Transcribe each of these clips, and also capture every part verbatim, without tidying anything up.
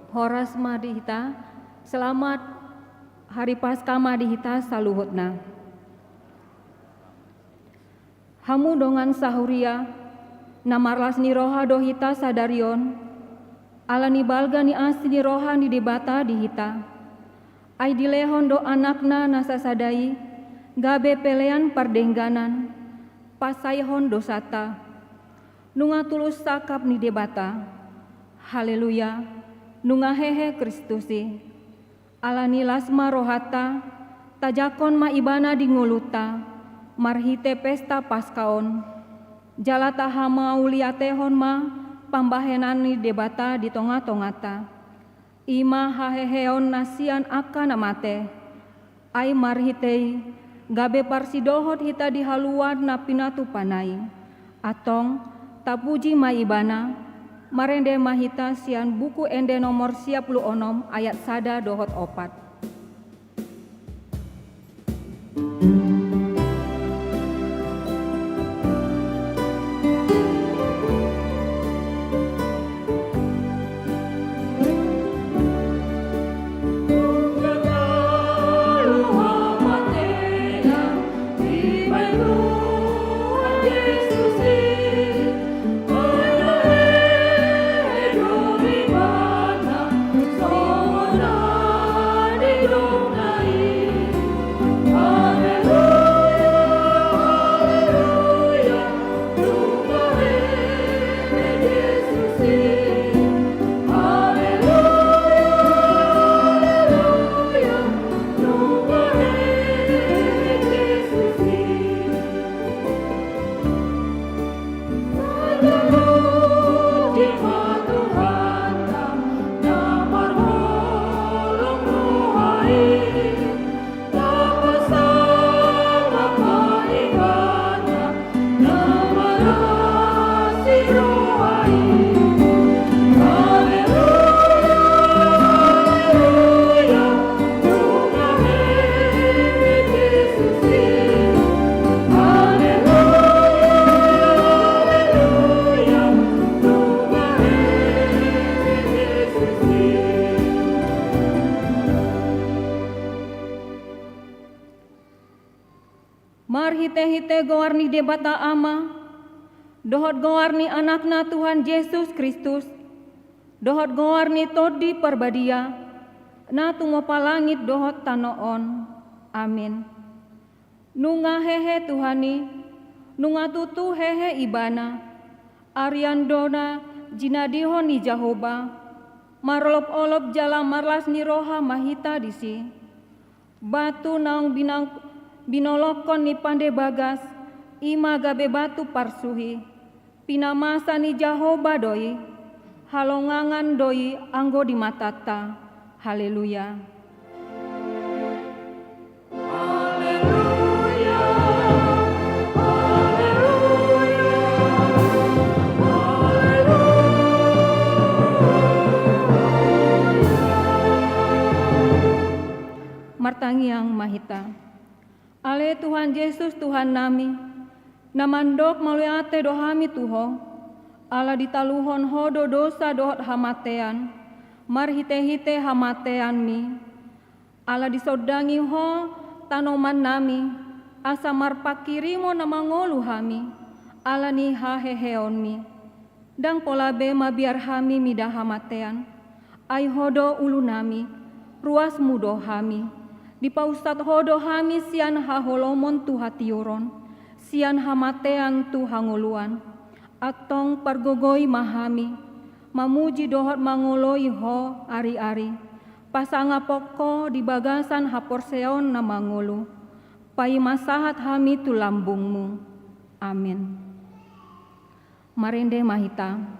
Horas ma di hita, selamat Hari Paskah ma di hita saluhutna. Hamu dongan sahuria, na marlas ni roha do hita sadari on, ala ni balga ni asi ni roha ni Debata di hita. Ai dilehon do Anakna na sasada i, gabe pelean pardengganan, pansaehon dosanta. Nunga tulus sangkap ni Debata. Haleluya, nunga hehe Kristus i. Ala ni las ma rohanta, tajangkon ma Ibana di ngolunta, marhite pesta Paskah on. Jala tahamauliatehon ma pambahenan ni Debata di tongatonganta. I ma haheheon na sian angka na mate. Ai marhite i, gabe parsidohot hita di haluaon na pinatupana i. Antong, tapuji ma Ibana, marende ma hita sian Buku Ende nomor sia pulu onom ayat sada dohot opat. Marhitehite goar ni Debata Ama, dohot goar ni Anakna Tuhan Jesus Kristus, dohot goar ni Tondi Parbadia, na tumompa langit dohot tano on. Amin. Nunga hehe Tuhan i, nunga tutu hehe Ibana. Arian do na jinadihon ni Jahowa, marolopolop jala marlas ni roha ma hita disi. Batu naung binang-, binolongkon ni pande bagas, i ma gabe batu parsuhi. Pinamasa ni Jahowa do i, halongangan do i anggo di matanta. Haleluya. Haleluya, haleluya, haleluya. Martangiang ma hita. Ale Tuhan Jesus, Tuhannami, na mandok mauliate do hami tu Ho, ala ditaluhon Ho do dosa dohot hamatean, marhitehite hamateanMi. Ala disondangi Ho tanomannami, asa marpanghirimon na mangolu hami, ala ni haheheonMi. Ndang pola be mabiar hami mida hamatean, ai Ho do ulunami, ruasMu do hami. Dipaunsat Ho do hami sian haholomon tu hatiuron, sian hamatean tu hangoluan. Antong pargogoi ma hami, mamuji dohot mangoloi Ho ariari, pasangaphon Ho di bagasan haporseaon na mangolu, paima sahat hami tu lambungMu. Amin. Marende ma hita.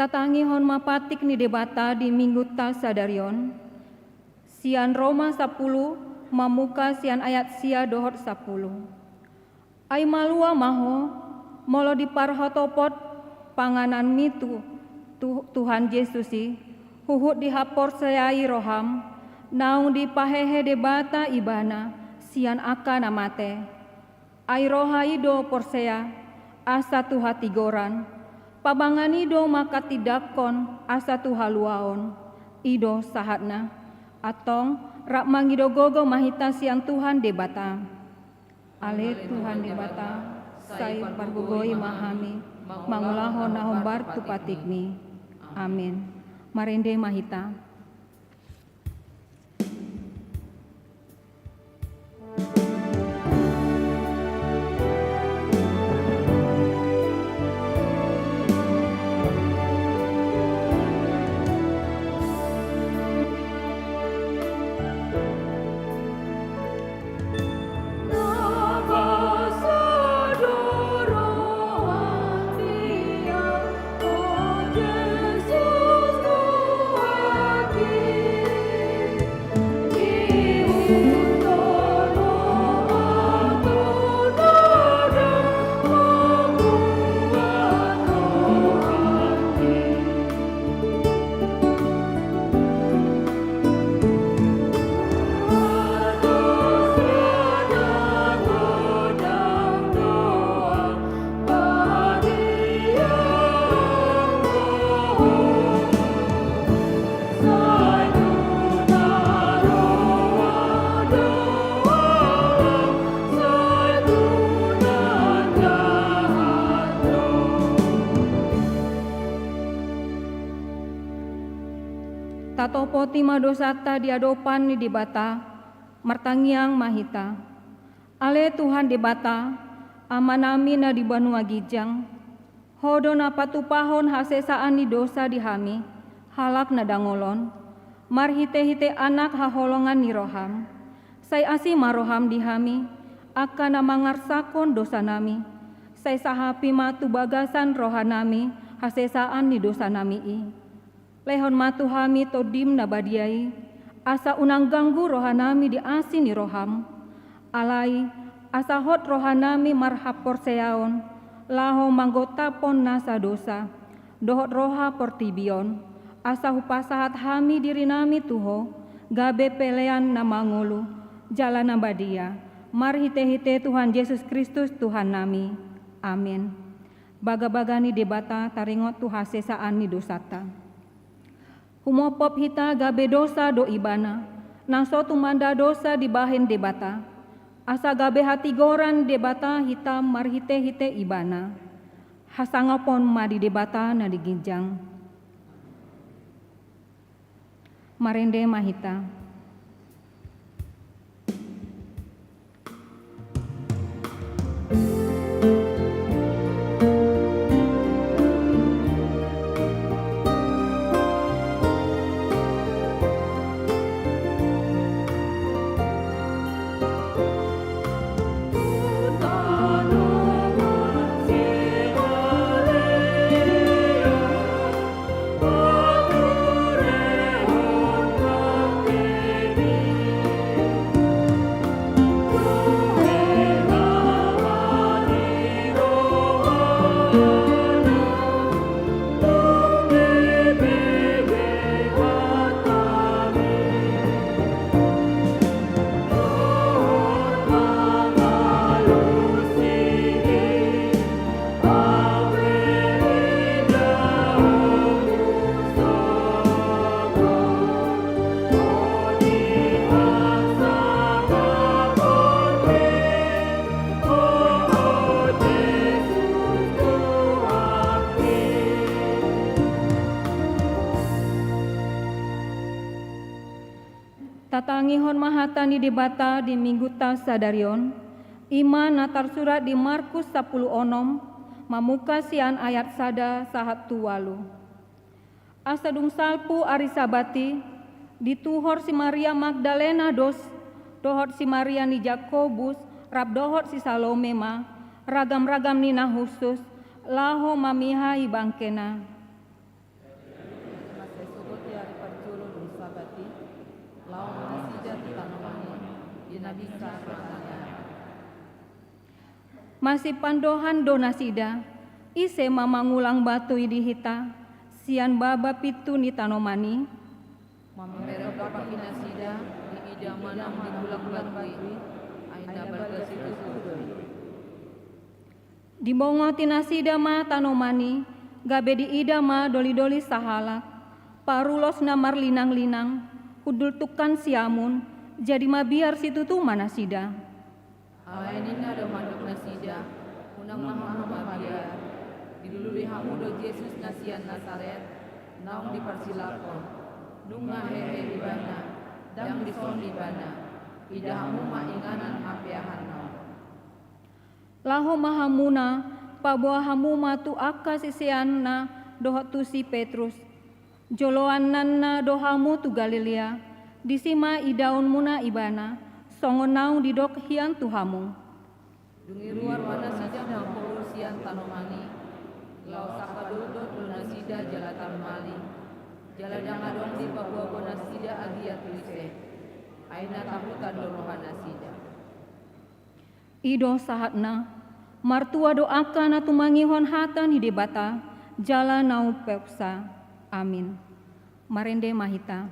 Tatangihon ma patik ni Debata di Minggunta sadari on, sian Roma sampulu, mamungka sian ayat sia dohot sampulu. Ai malua ma ho, molo diparhotopot pangananmi tu, tu Tuhan Jesus i, huhut dihaporseai roham, naung dipahehe Debata Ibana sian angka na mate. Ai roha i do porsea, asa tu hatigoran, pabangan i do mangkatindangkon, asa tu haluaon, i do sahatna. Antong, rap mangido gogo ma hita sian Tuhan Debata. Ale Tuhan Debata, sai pargogoi ma hami, mangulahon na hombar tu patikmi. Amin. Marende ma hita. Tatopoti ma dosanta di adopan ni Debata, martangiang ma hita. Ale Tuhan Debata, Amanami na di banua ginjang, Ho do na patupahon hasesaan ni dosa di hami, halak na dangol on, marhitehite Anak haholongan ni roham. Sai asi ma roham di hami, angka na mangarsakhon dosanami, sai sahapi ma tu bagasan rohanami hasesaan ni dosanami i. Lehon ma tu hami Tondim na badia i, asa unang ganggu rohanami di asi ni roham. Alai, asa hot rohanami marhaporseaon, laho manggontaphon nasa dosa, dohot roha portibi on, asa hupasahat hami dirinami tu Ho, gabe pelean na mangolu, jala na badia, marhitehite Tuhan Jesus Kristus Tuhannami. Amin. Bagabaga ni Debata taringot tu hasesaan ni dosanta. Humophop hita gabe dosa do Ibana, na so tumanda dosa dibahen Debata, asa gabe hatigoran Debata hita marhitehite Ibana. Hasangapon ma di Debata na di ginjang. Marende ma hita. Tatangihon ma hata ni Debata di Minggunta sadari on, i ma na tarsurat di Markus sampulu onom, mamungka sian ayat sada sahat tu ualu. Asa dung salpu ari Sabat i, dituhor si Maria Magdalena dos, dohot si Maria ni Jakobus, rap dohot si Salome ma, ragam-ragam ni na hushus, laho mamihai bangkena. Masipandohan do nasida, ise ma mangulang batu i di hita, sian baba pintu ni tanoman i? Mamereng do pangki nasida, diida ma naung digulang batu i, ai na balga situtu do i. Dibongoti nasida ma tanoman i, gabe diida ma dolidoli sahalak, parulos na marlinanglinang, hundul tungkan siamun, jadi mabiar situtu ma nasida. Alai ninna do mandok nasida, unang ma hamu mabiar, dilului hamu do Jesus na sian Nasaret, naung diparsilangkon. Nunga hehe ibana, ndang dison ibana, ida hamu ma inganan hapeahanna on. Laho ma hamuna, paboa hamu ma tu angka siseanna dohot tu si Petrus. Joloannanna do hamu tu Galilea, disi ma idaonmuna ibana, songon naung didok hian tu hamu. Dung i ruar ma nasida mangolu sian tanoman i, laos angka dodot do nasida jala tarmaling, jala ndang adong dipaboaboa nasida agia tu ise, ai na tahutan do roha nasida. I do sahatna, martua do angka na tumangihon hata ni Debata, jala na umpeopsa. Amin. Marende ma hita.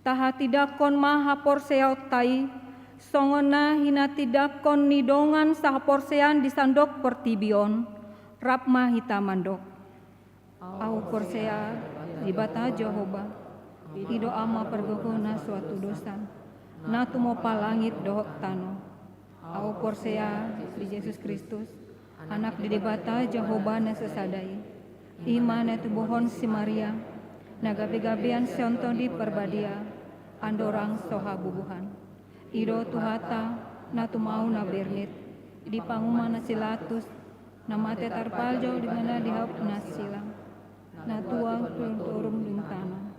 Tahatindangkon ma haporseaonta i, songon na hinatindangkon ni dongan sahaporseaon di sandok portibi on. Rap ma hita mandok. Ahu porsea Debata Jahowa, i do Ama pargogo na so hatudosan, na tumompa langit dohot tano. Ahu porsea di Jesus Kristus, Anak ni Debata Jahowa na sasada i. I ma na tubuhon si Maria, na gabegabean sian Tondi Parbadia, andorang so habubuhan. I do Tuhanta, na tumau na bernit, di panguhuman na si Latus, na mate tarpajo di bana di hau na silang, na tuat turun tu tano,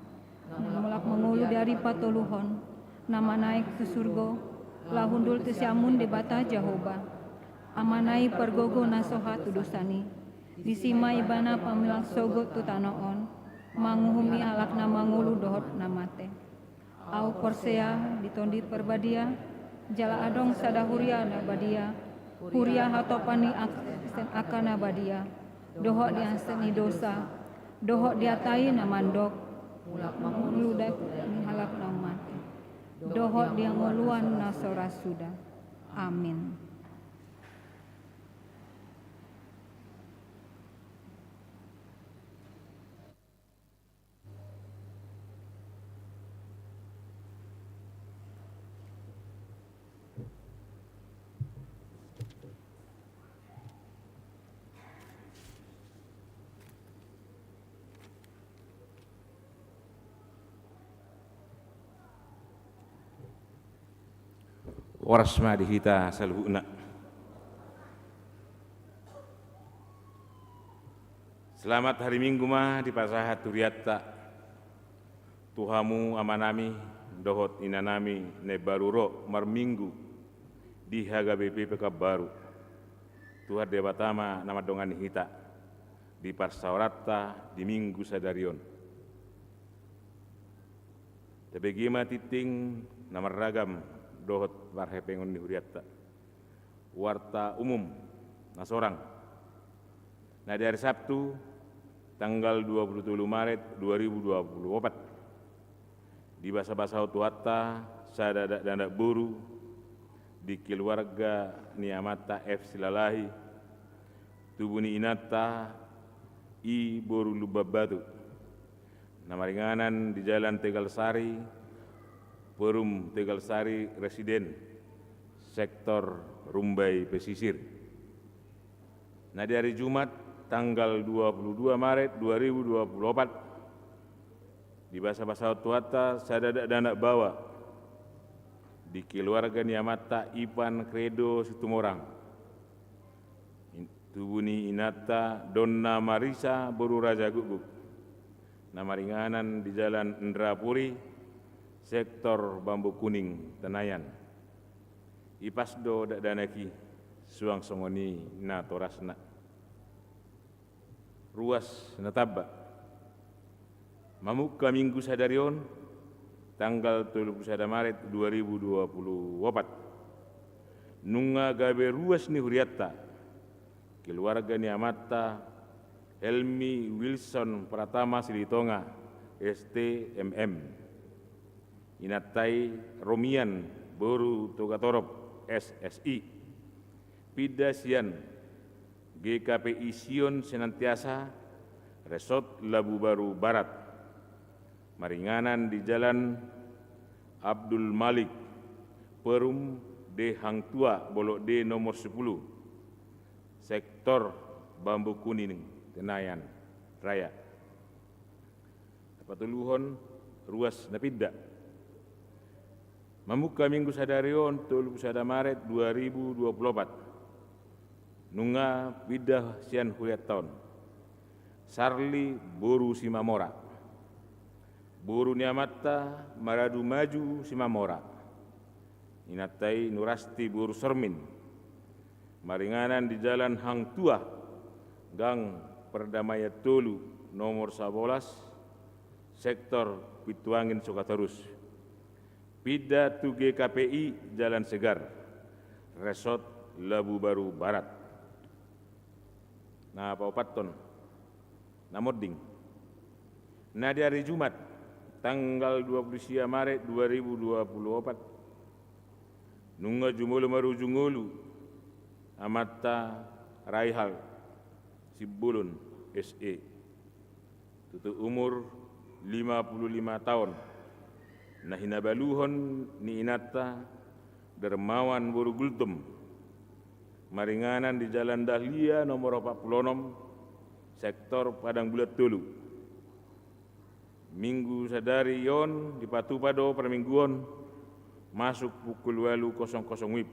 na mulak mangolu di ari patoluhon, na manaek tu surgo, laho hundul tu siamun Debata Jahowa, Amana i pargogo na so hatudosan i. Disi ma ibana pamilang sogot tu tano on, manguhumi halak na mangolu dohot na mate. Ahu porsea di Tondi Parbadia, jala adong sada huria na badia, huria hatopan ni angka sisean angka na badia, dohot di angka sisean ni dosa, dohot di hata i na mandok, mulak mangolu dapot ni halak na mate, dohot di hangoluan na so ra suda. Amin. Horas ma di hita saluhutna. Selamat hari Minggu ma dipasahat hurianta tu hamu amanami dohot inanami na baru ro marminggu di H K B P Pekanbaru. Tuhan Debata ma na mandongani hita di parsaoranta di Minggu sadari on. Tabege ma tingting na marragam dohot parhepengon ni hurianta. Warta umum na sorang. Na di hari Sabtu, tanggal dua puluh tolu Maret dua ribu dua puluh opat, dibasabasahon Tuhanta sada dakdanak boru di keluarga ni amanta F Silalahi, tubu ni inanta I boru Lumban Batu, na maringanan di Jalan Tegalsari, Perum Tegalsari Residen, sektor Rumbai Pesisir. Na di hari Jumat, tanggal dua puluh dua Maret dua ribu dua puluh opat, dibasabasahon Tuhanta sada dakdanak baoa di keluarga ni amanta Ipan Kredo Situmorang, tubu ni inanta Donna Marisa boru Raja Gukguk, na maringanan di Jalan Indrapuri, sektor Bambu Kuning, Tenayan. Ipas do dakdanak i, suang songon i natorasna. Ruas na tamba. Mamungka Minggu sadari on, tanggal tolu puluh sada Maret dua ribu dua puluh opat, nunga gabe ruas ni hurianta, keluarga ni amanta Helmi Wilson Pratama Silitonga, S T, M M, inanta i Romian boru Togatorop, S S I, pinda sian G K P I Sion Senantiasa, Resort Labu Baru Barat, maringanan di Jalan Abdul Malik, Perum D Hangtua, Bolok D nomor sepuluh, sektor Bambu Kuning, Tenayan Raya. Patoluhon, ruas na pinda. Mamungka Minggu sadari on, tolu puluh sada Maret dua ribu dua puluh opat, nunga pinda sian hurianta on Sarli boru Simamora, boru ni amanta Maradu Maju Simamora, inanta i Nurasti boru Sormin, maringanan di Jalan Hangtua, Gang Perdamaian tolu, nomor sabolas, sektor Pintuangin Sogatorus. Pinda tu G K P I Jalan Segar, Resort Labu Baru Barat. Na paopathon, na monding. Na di ari Jumat, tanggal dua puluh sia Maret dua ribu dua puluh opat, nunga jumolo marujung ngolu amanta Raihal Simbolon S E. Tutu umur lima puluh lima taon, na hinabaluhon ni inanta Darmawan boru Gultom, maringanan di Jalan Dahlia nomor opat puluh onom, sektor Padang Bulan tolu. Minggu sadari on dipatupa do parmingguon, masuk pukul ualu kosong kosong WIB.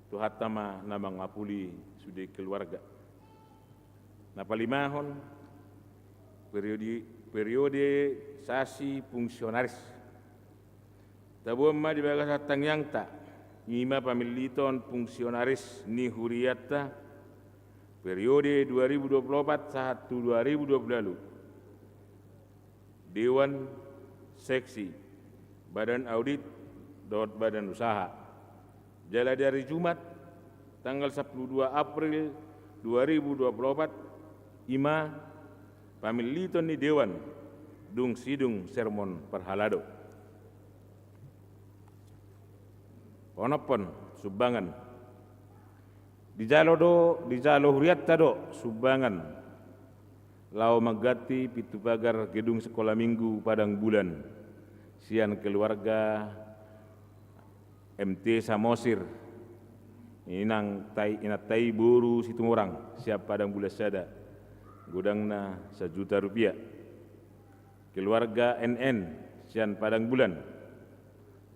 Tuhanta ma na mangapuli sude keluarga. Na palimahon, periode, periodisasi fungsionaris. Taboan ma di bagasan tangiangta, i ma pamilliton fungsionaris ni hurianta, periode dua ribu dua puluh opat sahat tu dua ribu dua puluh ualu. Dewan, seksi, badan audit, dohot badan usaha. Jala di ari Jumat, tanggal sampulu dua April dua ribu dua puluh opat, i ma pamilliton ni dewan, dung sidung sermon parhalado. Onomhon, sumbangan. Dijalo do, dijalo hurianta do sumbangan laho mangganti pintu pagar gedung Sekolah Minggu Padang Bulan sian keluarga M T Samosir, inanta i, inanta i boru Situmorang sian Padang Bulan sada, godangna sajuta rupiah. Keluarga N N sian Padang Bulan,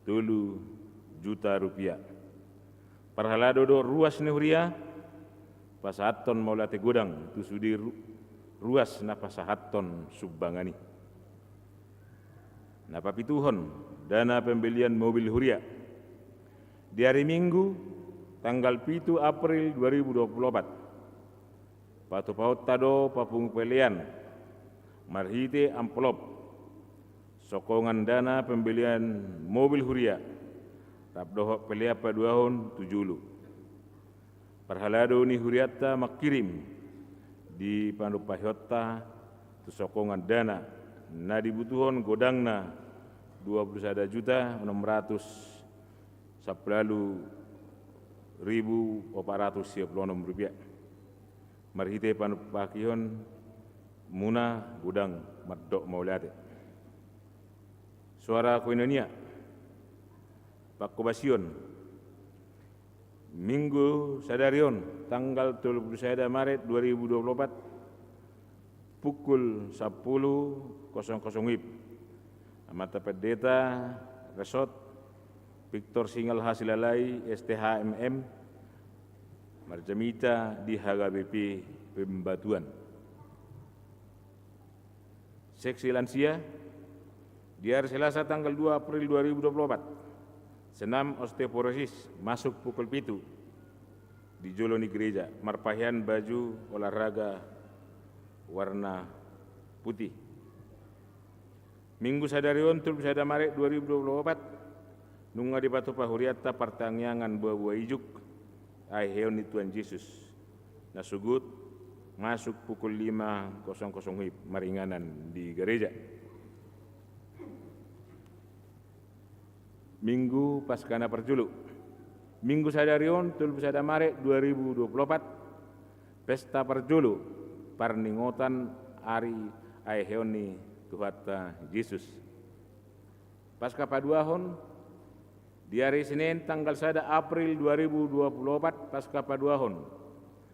tolu juta rupiah. Parhalado do ruas ni huria, pasahathon mauliate godang tu sude ru-, ruas na pasahathon sumbangan i. Na papituhon, dana pembelian mobil huria. Di ari Minggu, tanggal pitu April dua ribu dua puluh opat, patupahonta do papungu pelean marhite amplop sokongan dana pembelian mobil huria, rap dohot pelean paduahon tu julu. Parhalado ni hurianta mangkirim di panumpahionta tu sokongan dana na dibutuhon godangna dua puluh sada juta enam ratus sampulu ualu ribu opat ratus sia pulu onom rupiah. Marhite panumpahionmuna godang mandok mauliate. Suara koinonia. Panghobasion. Minggu sadari on, tanggal tolu pulu sada Maret dua ribu dua pulu opat, pukul sampulu kosong kosong WIB, Amanta Pendeta Resort Victor Singal Hasilalai, S T H M M, marjamita di H K B P Pembatuan. Seksi lansia, di ari Selasa tanggal dua April dua ribu dua puluh opat, senam osteoporosis, masuk pukul pitu di jolo ni gereja, marpahean baju olahraga warna putih. Minggu sadari on, tolu pulu sada Maret dua ribu dua puluh opat, nunga dipatupa hurianta partangiangan buabua ijuk Ai Heheon ni Tuhan Jesus, na sogot masuk pukul lima kosong kosong WIB, maringanan di gareja. Minggu Paskah na parjolo. Minggu sadari on, tolu pulu sada Maret dua ribu dua puluh opat, pesta parjolo parningotan ari Ai Heheon ni Tuhanta Jesus. Paskah paduahon, di ari Senin tanggal sada April dua ribu dua puluh opat, Paskah paduahon,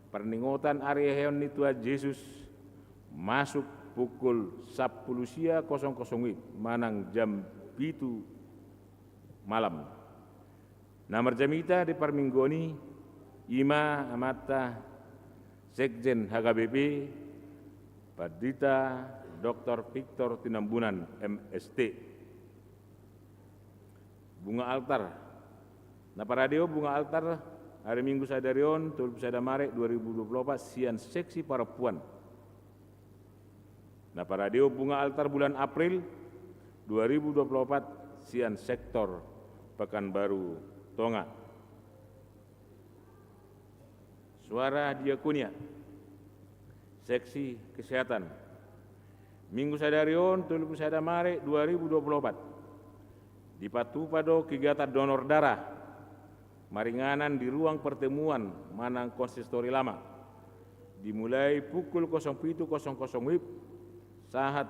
parningotan ari Ai Heheon ni Tuhan Jesus, masuk pukul sampulu sia kosong kosong WIB manang jam pitu malam. Na marjamita di parmingguon i, i ma amanta Sekjen H K B P, Pandita Doktor Victor Tinambunan, M S T. Bunga altar. Na paradeo bunga altar ari Minggu sadari on, tolu pulu sada Maret dua ribu dua puluh opat, sian seksi parompuan. Na paradeo bunga altar bulan April dua ribu dua puluh opat, sian sektor Pekanbaru Tonga. Suara diakonia, seksi kesehatan. Minggu sadari on, tolu pulu sada Maret dua ribu dua puluh opat, dipatupa do kegiatan donor darah maringanan di ruang pertemuan manang konsistori lama, dimulai pukul kosong pitu kosong kosong WIB sahat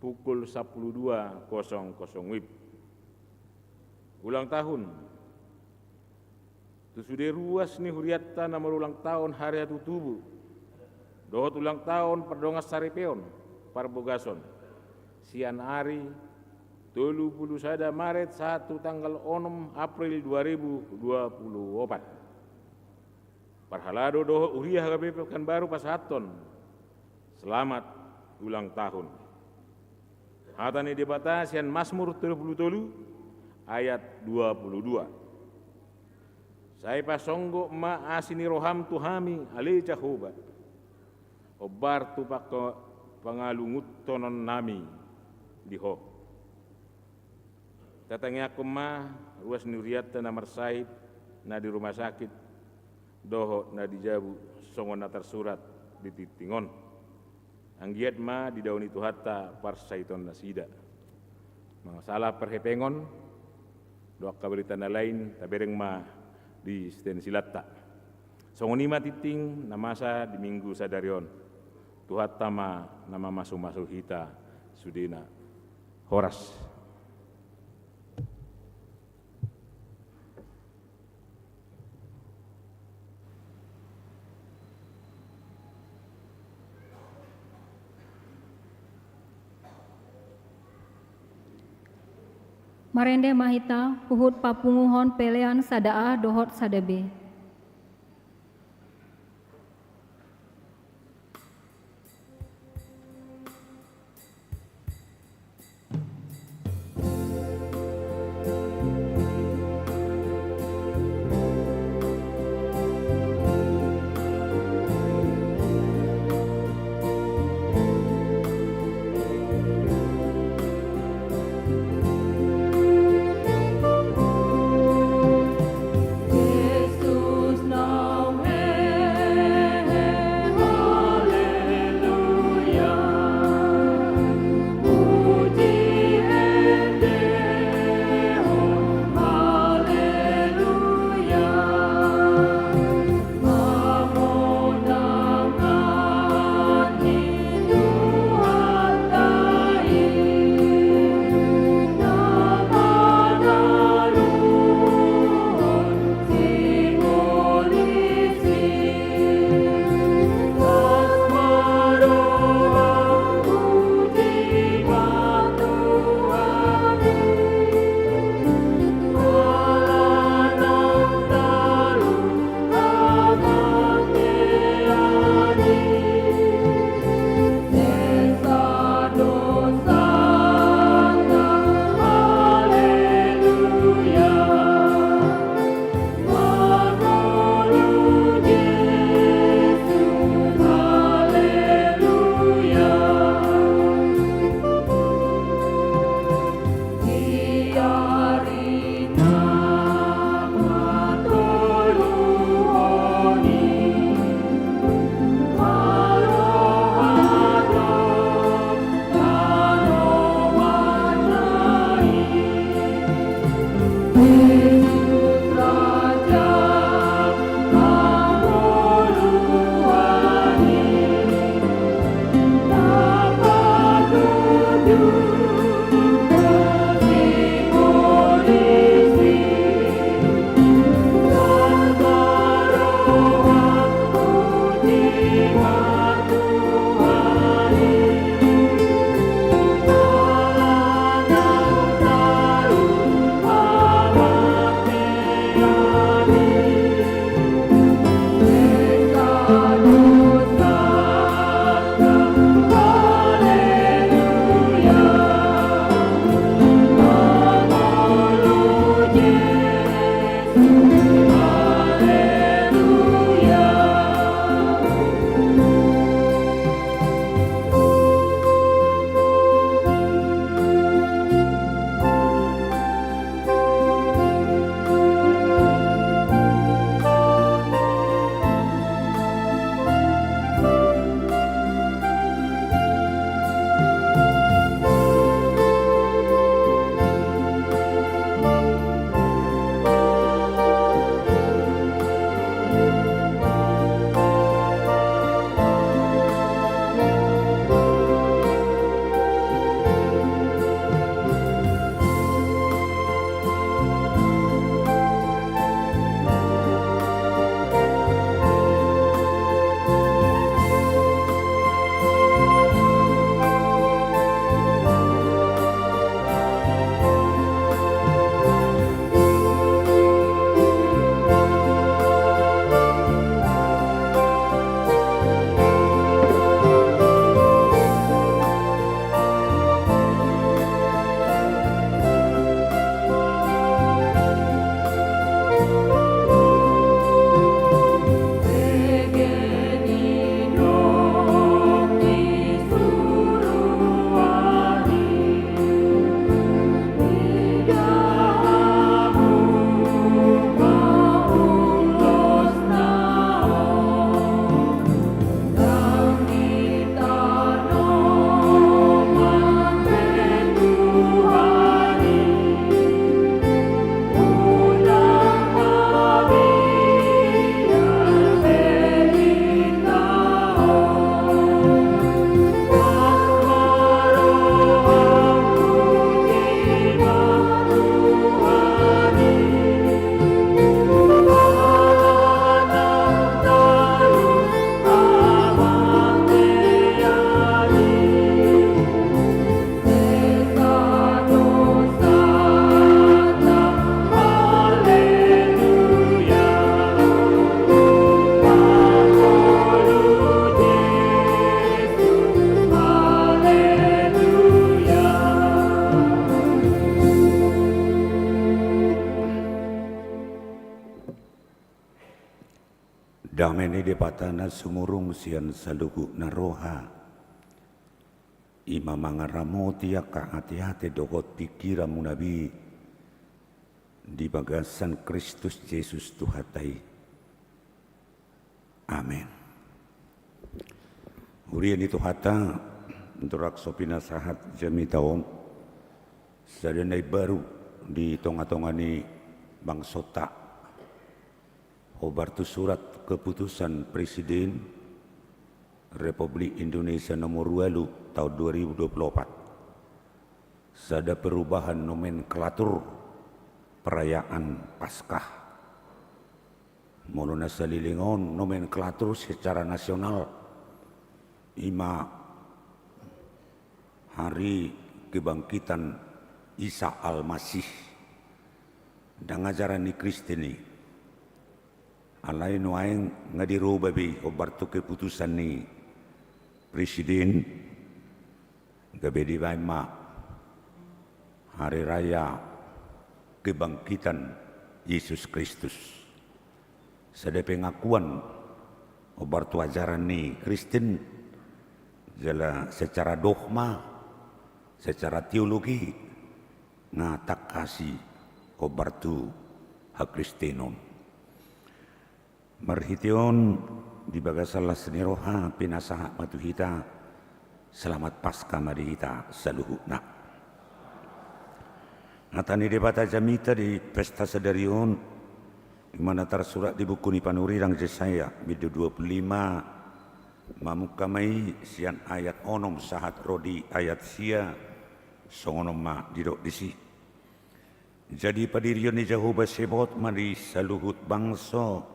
pukul sampulu dua kosong kosong WIB. Ulang tahun tu sude ruas ni hurianta na marulang taon hari hatutubu dohot ulang taon pardongansaripeon parbogason, sian ari tolu pulu sada Maret sahat tu tanggal onom April dua ribu dua puluh opat. Parhalado dohot huria H K B P Pekanbaru pasahathon selamat ulang tahun. Hata ni Debata sian Masmur tolu pulu tolu ayat dua pulu dua. Sai pasonggot ma asi ni roham tu hami, ale Jahowa, ombar tu pangka-, pangalungunhononnami di Ho. Tatangiangkon ma ruas ni hurianta na marsahit, na di rumah sakit, dohot na di jabu, songon na tarsurat di tingting on. Anggiat ma didaoni Tuhanta parsahitonnasida. Mangasalah parhepengon, dohot angka barita na lain, tabereng ma di stensilanta. Songon i ma tingting na masa di Minggu sadari on. Tuhanta ma na mamasumasu hita sudena. Horas. Marende ma hita huhut papunguhon pelean sada A dohot sada B. Dame ni Debata na sumurung sian saluhutna roha, i ma mangaramoti angka ateate dohot pingkiranmuna be di bagasan Kristus Jesus Tuhanta i. Amen. Huria ni Tuhanta, ndang so pinasahat jamita on, sada na imbaru di tongatonga ni bangsonta, hombar tu surat keputusan Presiden Republik Indonesia nomor ualu tahun dua ribu dua puluh opat. Sada perubahan nomenklatur perayaan Paskah. Molo na saleleng on nomenklatur secara nasional, i ma Hari Kebangkitan Isa Al-Masih. Ndang ajaran ni Kristen i. Alai nuaeng nga diroba be i, hombar tu keputusan ni Presiden, gabe dibaen ma Hari Raya Kebangkitan Yesus Kristus. Sada pengakuan hombar tu ajaran ni Kristen, jala secara dogma, secara teologi, nga tangkas i hombar tu hakristenon. Marhite on, di bagasan las ni roha, pinasahat ma tu hita, selamat Paskah ma di hita saluhutna. Hata ni Debata jamita di pesta sadari on, i ma na tarsurat di buku ni panurirang Jesaya, bindu dua puluh lima, mamungka ma i sian ayat onom sahat ro di ayat sia, songon on ma didok disi. Jadi padirion ni Jahowa Sebaot ma di saluhut bangso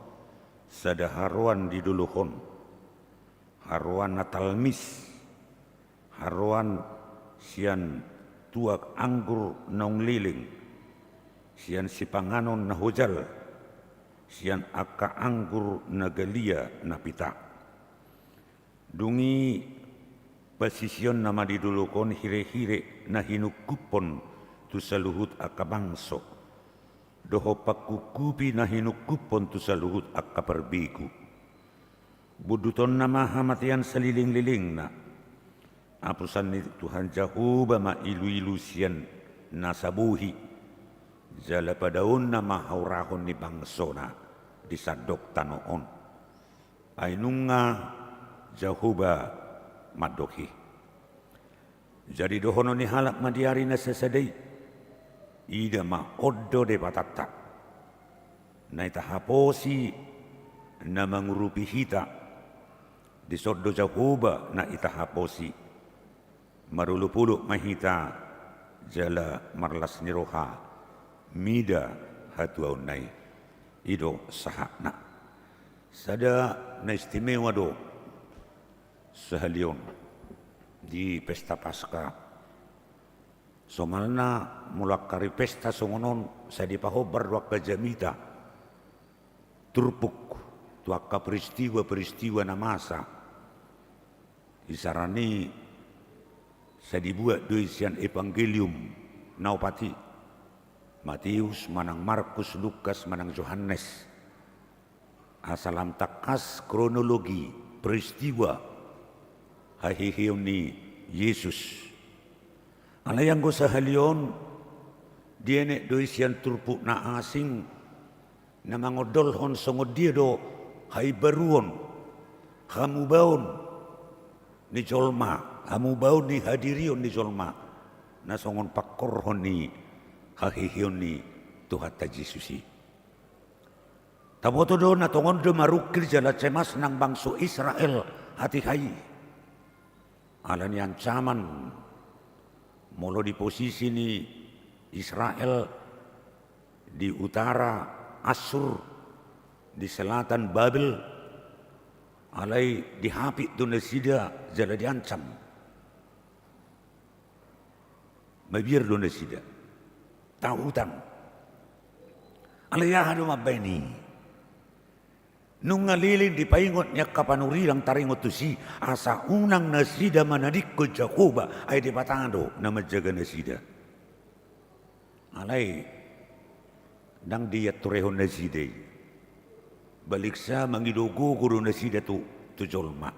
sada haroan di dolok on, haroan na talmis, haroan sian tuak anggur naung leleng, sian sipanganon na hojal, sian angka anggur na galia na pita. Dung i pasisionna ma di dolok on hirehire na hinungkuphon tu saluhut angka bangso, dohot pangkungkupi na hinungkuphon tu saluhut angka parbegu. Bondutonna ma hamatean salelenglelengna. Apusan ni Tuhan Jahowa ma iluilu sian nasa bohi, jala padaonna ma haurahon ni bangsona di sandok tano on. Ai nunga Jahowa mandok i. Jadi dohonon ni halak ma di ari na sasada i: Ida ma, on do Debatanta, na itahaposi na mangurupi hita. Dison do Jahowa na itahaposi. Marolopolop ma hita jala marlas ni roha, mida hatuaonna i. I do sahatna. Sada na istimewa do sahali on di pesta Paskah. Somalna molo angka ari pesta songon on, sai dipahombar do angka jamita turpuk tu angka peristiwa-peristiwa na masa. Isarana i sai dibuat do i sian Evangelium na opat i, Mateus manang Markus, Lukas manang Johannes. Asa lam tangkas kronologi peristiwa haheheon ni Jesus. Alai anggo sahali on, dienet do i sian turpuk na asing, na mangondolhon songon dia do haimbaruon, hamubaon ni jolma, hamubaon ni hadirion ni jolma, na songon pangkorhon ni haheheon ni Tuhanta Jesus i. Taboto do na tongon do marungkil jala cemas nang bangso Israel hatiha i. Ala ni ancaman, molo di posisi ni Israel, di utara Assur, di selatan Babel, alai dihapit do nasida jala diancam. Mabiar do nasida. Tahutan. Alai aha do mambaen i? Nunga leleng dipaingot ni angka panurirang taringot tusi, asa unang nasida manadingkon Jahowa, ai Debata do na manjaga nasida. Alai ndang diaturehon nasida i. Baliksa mangido gogo do nasida tu, tu jolma.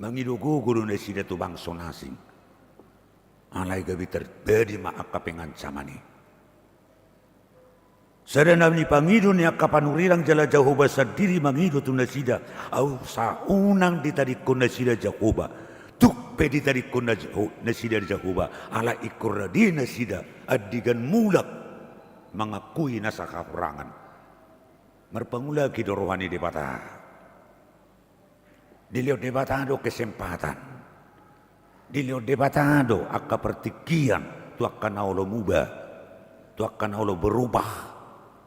Mangido gogo do nasida tu bangso na asing. Alai gabe terjadi ma angka pengancaman i. Sada na nipangido ni angka panurirang jala Jahowa sandiri mangido tu nasida, asa unang ditadingkon nasida Jahowa. Tung pe ditadingkon na Jeho-, nasida Jahowa, alai ingkon rade nasida andigan mulak mangakui nasa hahurangan. Marpangulaki do roha ni Debata. Dilehon Debata do kesempatan. Dilehon Debata do angka partingkian tu angka na olo muba, tu angka na olo berubah,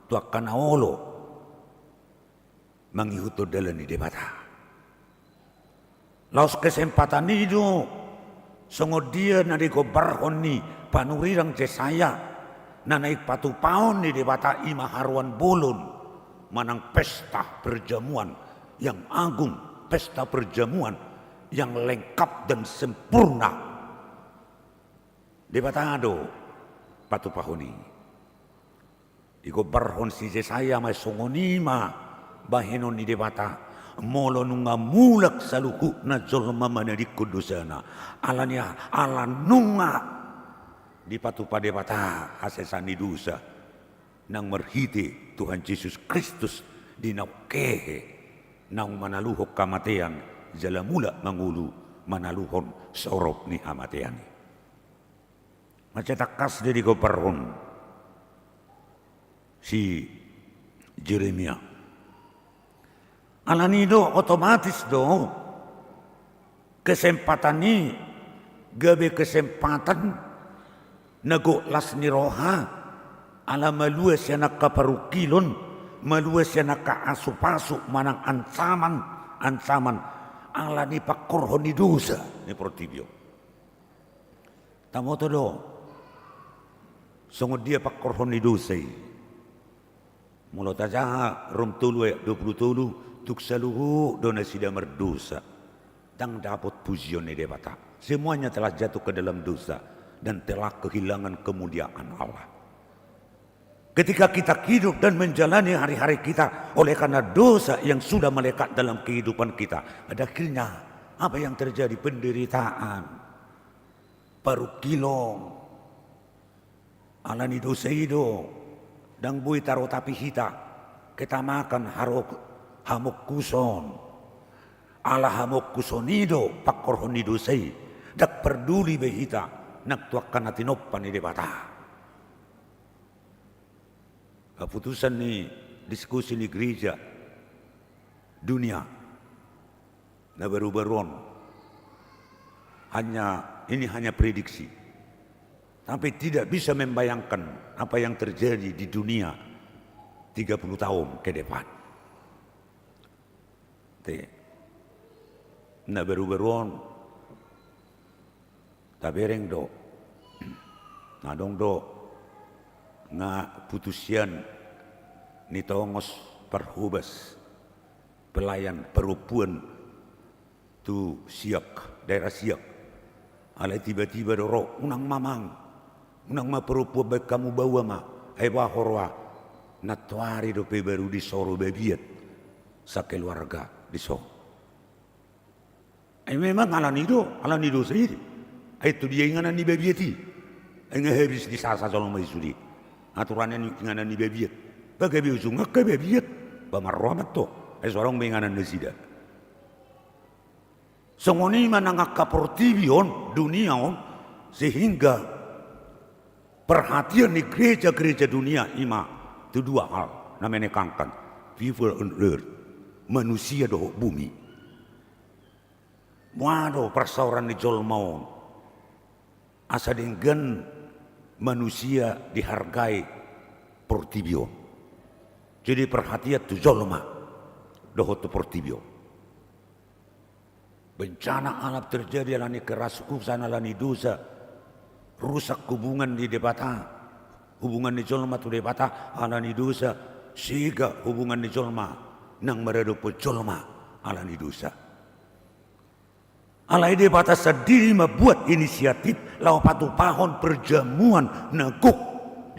tu angka na olo mangihuthon dalan ni Debata. Laos kesempatan i do songon dia na digombarhon ni panurirang Jesaya, na naeng patupaon ni Debata i ma haroan bolon manang pesta perjamuan yang agung, pesta perjamuan yang lengkap dan sempurna. Debata do patupahon i. Digombarhon si Jesaya ma songon i ma bahenon ni Debata, molo nunga mulak saluhutna jolma manadingkon dosana. Alani aha? Ala nunga dipatupa Debata hasesaan ni dosa nang marhite Tuhan Jesus Kristus di naung hehe, naung manaluhon hamatean jala mulak mangolu manaluhon sorop ni hamatean i. Mansai tangkas do digombarhon si Jeremia. Alani do otomatis do kesempatan i gabe kesempatan na gok las ni roha, ala malua sian angka parungkilon, malua sian angka asupasu manang ancaman, ancaman ala ni pangkorhon ni dosa ni portibi on. Taboto do songon dia pangkorhon ni dosa i. Molo tajaha Rom tolu ayat dua pulu tolu, tung saluhut do nasida mardosa, ndang dapot pujion ni Debata. Semuanya telah jatuh ke dalam dosa dan telah kehilangan kemuliaan Allah. Ketika kita hidup dan menjalani hari-hari kita oleh karena dosa yang sudah melekat dalam kehidupan kita, pada akhirnya apa yang terjadi? Penderitaan, parungkilon. Alani dosa i do ndang boi tarotapi hita ketamakan haro-, hamongkuson. Ala hamongkuson i do pangkorhon ni dosa i, ndang parduli be hita nang tu angka na tinompa ni Debata. Keputusan ni diskusi ni gereja dunia na baru-baru on, hanya, ini hanya prediksi, tapi tidak bisa membayangkan apa yang terjadi di dunia tiga puluh tahun ke depan. Te, na baru-baru on tabereng do, na adong do nga putusan ni tongos parhobas pelayan parompuan tu Siak, daerah Siak. Alai tiba-tiba do ro, unang mamang, unang ma parompuan baen hamu baoa ma, ai boha roha, nantoari dope baru disoro babiat sakeluarga dison. Ai memang alani do, alani dosa i. Ai tu dia inganan ni babiat i? Ai nga habis disasa jolma i sude. Aturan ni inganan ni babiat. Ba gabe ujung angka babiat. Ba marroha ma antong. Ai so adong be inganan nasida. Songon i ma nang angka portibi on, dunia on, sehingga perhatian ni gereja-gereja dunia i ma tu dua hal na menegangkan, people on earth, manusia dohot bumi. Boha do parsaoran ni jolma on asa denggan manusia dihargai portibi on. Jadi perhatian tu jolma dohot tu portibi on. Bencana alam terjadi alani kerasukusan, alani dosa. Rusak hubungan ni Debata, hubungan ni jolma tu Debata alani dosa. Sega hubungan ni jolma nang maradophon jolma alani dosa. Alai Debata sandiri mambuat inisiatif laho patupahon perjamuan na gok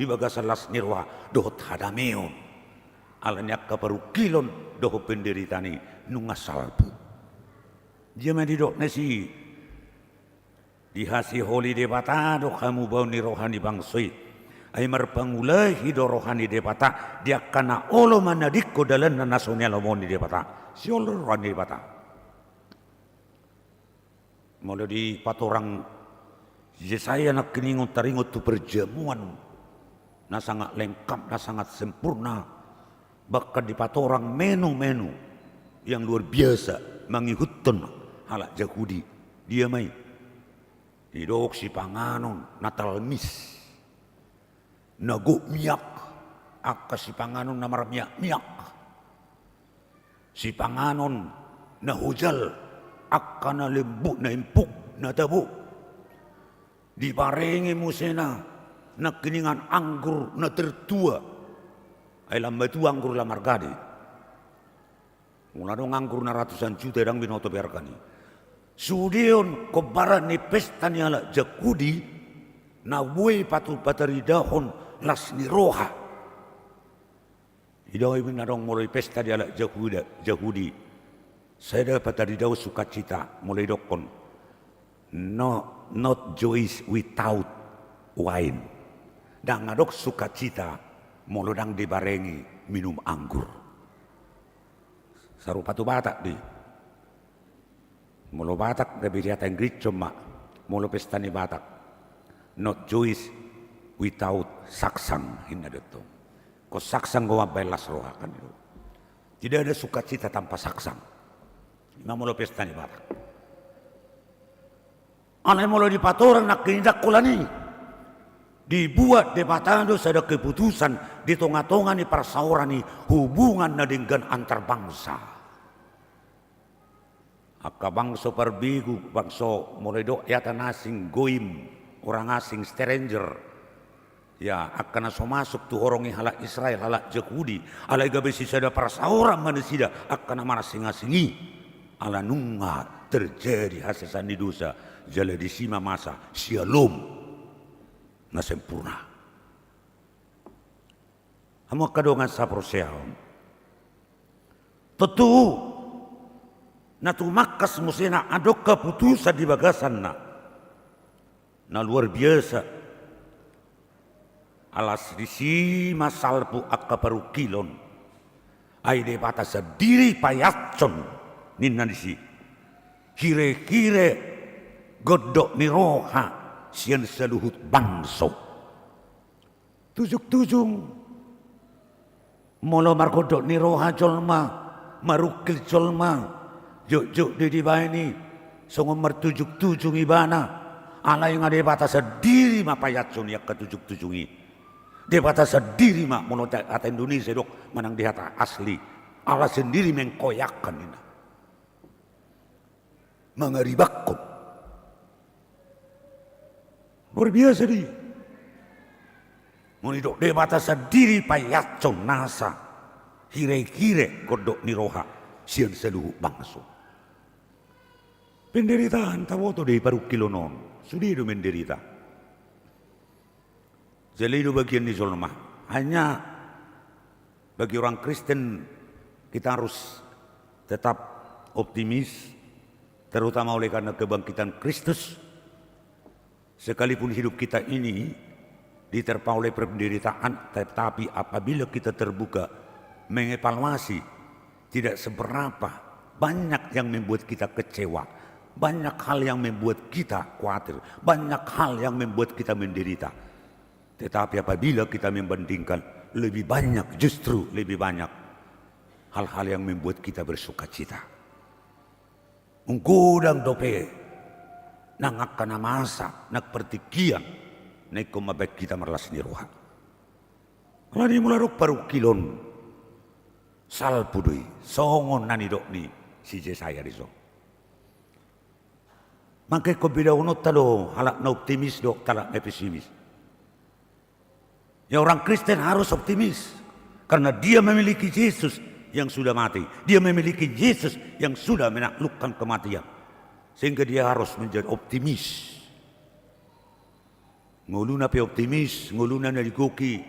di bagasan las ni roha dohot hadameon. Ala ni angka parungkilon dohot penderitaan i nunga salpu. Dia ma didok na disi, dihasiholi Debata do hamubaon ni roha ni bangso i. Ai marpangulahi do roha ni Debata di angka na olo manadingkon dalanna na so nialomohon ni Debata. Sihol do roha ni Debata. Molo dipatorang Jesaya nangkiningan taringot tu perjamuan na sangat lengkap, na sangat sempurna, bahkan dipatorang menu-menu yang luar biasa mangihuthon halak Jahudi. Dia ma i? Didok sipanganon na talmis, na gok miak, angka sipanganon na marmiak-miak, sipanganon na hojal, angka na lembut, na empuk, na tabo. Dibarengi muse na nangkiningan anggur na tertua. Ai lam matua anggur lam margade. Molo adong anggur na ratusan juta, ndang binoto bearkan i. Sude on hombar ni pesta ni halak Jahudi, na boi patu pataridahon las ni roha. Ido i na adong molo di pesta di halak Jahuda, Jahudi. Sada pataridahon sukacita, molo idokkon, no, not joys without wine. Ndang adong sukacita molo ndang dibarengi minum anggur. Sarupa tu Batak do i. Molo Batak gabe dihatai Inggris ma, molo pesta ni Batak, not joys without saksang, inna do tong. Ingkon saksang do mambahen las roha, kan itu. Tidak ada sukacita tanpa saksang. Ima molo pesta ni Batak. Alai molo dipatorang nangkin di holan i, dibuat Debata do sada keputusan di tonga-tonga ni parsaoran i, hubungan na denggan antar bangsa. Angka bangso parbegu, bangso molo didok hata na asing, goim, orang asing, stranger. Ya, angka na so masuk tu horong ni halak Israel, halak Jahudi, alai gabe sisada parsaoran ma nasida angka na marasing-asing i. Ala nunga terjadi hasesaan ni dosa, jala disi ma masa syalom na sempurna. Hamu angka dongan saporseaon. Tontu, na tumangkas muse na adong keputusan di bagasanna na luar biasa. Alas disi ma salpu angka parungkilon. Ai Debata sandiri paihutshon, ninna disi, hire-hire gondok ni roha sian saluhut bangso. Tujung-tujung, molo margondok ni roha jolma, marungkil jolma, jotjot do dibaen i songon martujung-tujung ibana. Alai nga Debata sandiri ma paihutshon i angka tujung-tujung i. Debata sandiri ma, molo hata Indonesia didok manang di hata asli, Allah sendiri mengkoyakkan, ninna. Mangaribakkon. Luar biasa do i. Molo didok Debata sandiri paihutshon nasa hire-hire gondok ni roha sian saluhut bangso. Penderitaan, taboto do i parungkilon on, sude do menderita. Jala i do bagian ni jolma. Hanya bagi orang Kristen, kita harus tetap optimis, terutama oleh karena kebangkitan Kristus. Sekalipun hidup kita ini diterpa oleh penderitaan, tetapi apabila kita terbuka mengevaluasi, tidak seberapa banyak yang membuat kita kecewa, banyak hal yang membuat kita khawatir, banyak hal yang membuat kita menderita. Tetapi apabila kita membandingkan, lebih banyak, justru lebih banyak hal-hal yang membuat kita bersukacita. Ung godang dope nang angka na masa, nang partingkian na ingkon mambahen hita marlas ni roha. Alani molo adong parungkilon, salpu do i, songon na nidok ni si Jesaya dison. Mangkengkon bedaononta do halak na optimis dohot halak na pesimis. Ya, orang Kristen harus optimis karena dia memiliki Yesus yang sudah mati. Dia memiliki Yesus yang sudah menaklukkan kematian. Sehingga dia harus menjadi optimis. Ngoluna pe optimis, ngoluna na digohi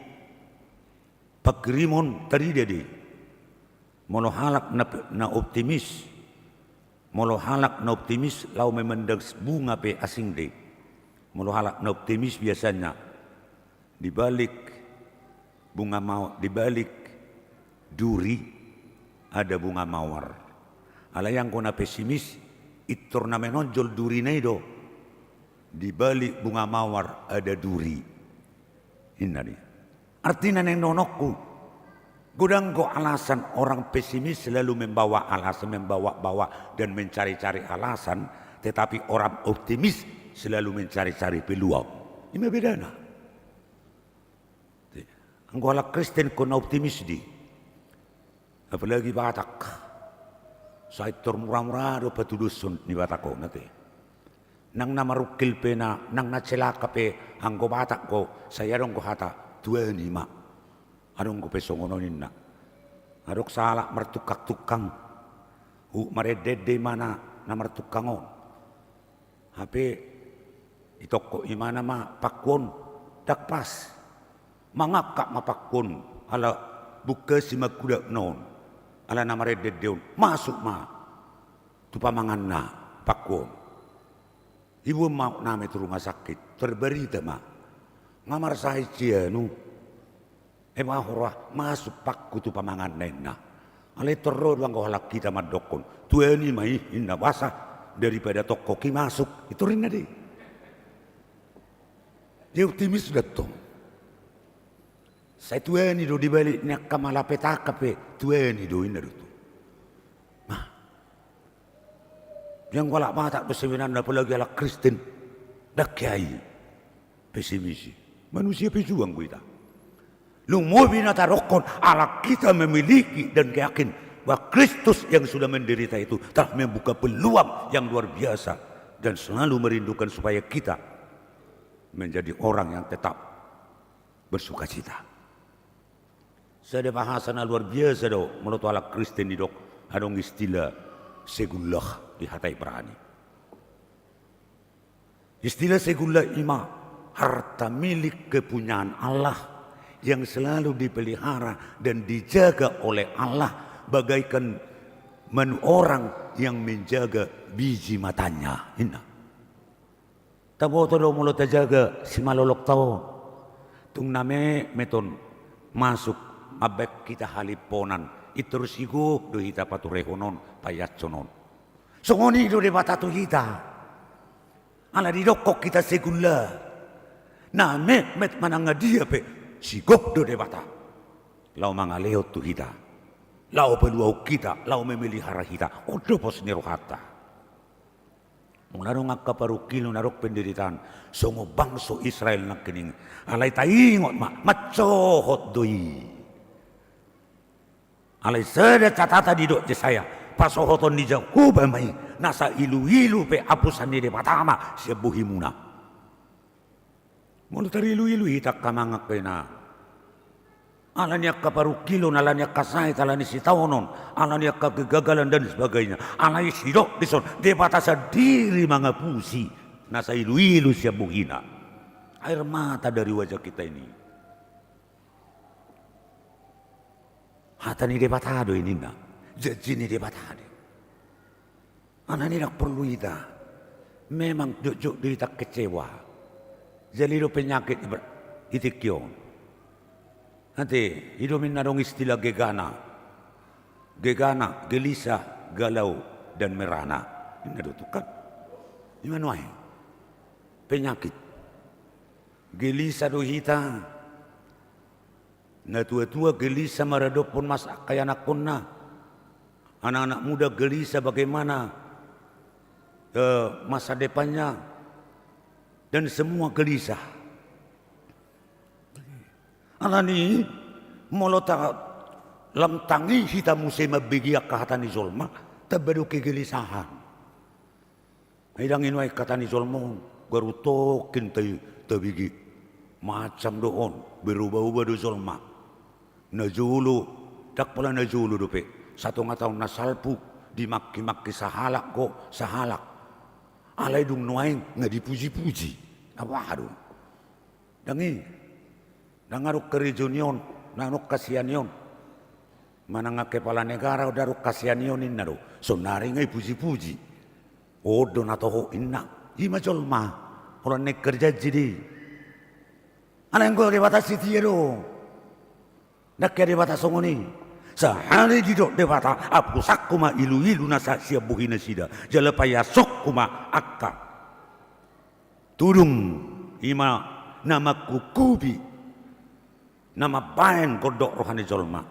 panghirimon tarida do i. Molo halak na, na optimis, molo halak na optimis laho memandang bunga pe asing do i. Molo halak na optimis biasanya di balik bunga mau-, di balik duri ada bunga mawar. Alai anggo na pesimis, pintor na menonjol durina i do, di balik bunga mawar ada duri. Inna do i. Artina naeng dohononku, godang do alasan orang pesimis selalu membawa alasan, membawa-bawa dan mencari-cari alasan, tetapi orang optimis selalu mencari-cari peluang. Ima bedana. Anggo halak Kristen ingkon na optimis do i. Apalagi Batak. Sai tor mura-mura do patudushon ni Batak on ate. Nang na marungkil pe na, nang na celaka pe anggo Batak do, sai adong do hata tuani ma. Adong do pe songon on inna. Adong sahalak martungkang-tungkang. Huhut marende-ende imana na martungkang on. Hape ditongkok imana ma pangku on, ndang pas. Mangangkat ma pangku on, ala bungkasi mangkudakna on. Ala na marende-ende on, masuk ma tu pamanganna pangku on. Diboan ma aokna i tu rumah sakit, terbarita ma. Nga marsae sianu. Ema hora masuk pangku tu pamanganna inna. Alai tor ro do anggo halak hita mandokkon, tuani ma i inna, boasa daripada tongkok i masuk, pintor inna do i. Dia optimis do tong. Sai tuani do di balik ni angka malapetaka pe, tuani do inna do tong. Nah. Dia anggo halak Batak do sebenarna, apalagi halak Kristen, ndang hea i pesimis i. Manusia pejuang do hita. Lumobi na tadokkon ala kita memiliki dan yakin bahwa Kristus yang sudah menderita itu telah membuka peluang yang luar biasa dan selalu merindukan supaya kita menjadi orang yang tetap bersukacita. Sada bahasa na luar biasa do, molo tu halak Kristen didok, adong istilah segullah di hata Ibrani. Istilah segullah ima harta milik kepunyaan Allah yang selalu dipelihara dan dijaga oleh Allah bagaikan manu-, orang yang menjaga biji matanya. Inna. Taboto do molo tajaga simalolokta on. Tung na metmet on masuk mambaen hita halimponan, pintor sigop do hita paturehon on, paiashon on. Songon i do Debata tu hita. Ala didokkon hita segullah. Na metmet manang na dia pe, sigop do Debata. Laho mangalehon tu hita. Laho paluahon hita, laho memelihara hita. On do pos ni rohanta. Molo adong angka parungkilon, adong penderitaan, songon bangso Israel nangkining. Alai taingot ma, mansohot do i. Alai sada catatan didok Jesaya, pasohoton ni Jahowa ma i, nasa iluilu pe apusan ni Debata ma sian bohimuna. Molo tariluilu hita angka mangan pe na. Ala ni angka parungkilon, ala ni angka sahit, ala ni sitaonon, ala ni angka kegagalan dan sebagainya. Alai sidok dison, Debata sandiri mangapusi nasa iluilu sian bohina. Air mata dari wajah kita ini. Hata ni Debata do i ninna. Janji ni Debata do i. Alani ndang porlu hita. Memang jotjot do hita kecewa. Jala i do penyakit i ber-, di tingki on. Ate, i do ninna adong istilah gegana. Gegana, gelisah, galau, dan merana. Ninna do tu kan. Ima nuaeng. Penyakit. Gelisah do hita. Natuatua gelisah maradophon masa angka ianakhonna. Anak-anak muda gelisah bagaimana, eh, masa depannya. Dan semua gelisah. Alani, molo ta lam tangi hita muse mambege angka hata ni jolma, tamba do kegelisahan. Ai ndang i nuaeng hata ni jolma on, garu tongkin ta-, tabege. Macam do on, berubah-ubah do jolma. Najolo, ndang pola najolo dope. Satonga taon na salpu, dimangkimangki sahalak do, sahalak. Alai dung nuaeng, nga dipujipuji. Na boha do. Ndang i. Ndang adong karejo ni on, ndang adong hasian ni on. Manang kepala negara do, adong hasianion ninna do. Sonari nga dipuji-puji. On do na toho ninna. I ma jolma. Holan naeng kerja jadi. Alai anggo Debata setia do. Ndang hea Debata songon i. Sahali didok Debata, apusanku ma ilu-ilu na sahat sian bohi nasida. Jala paiasonku ma angka tudung, i ma na mangkukupi, na mambaen gondok roha ni jolma.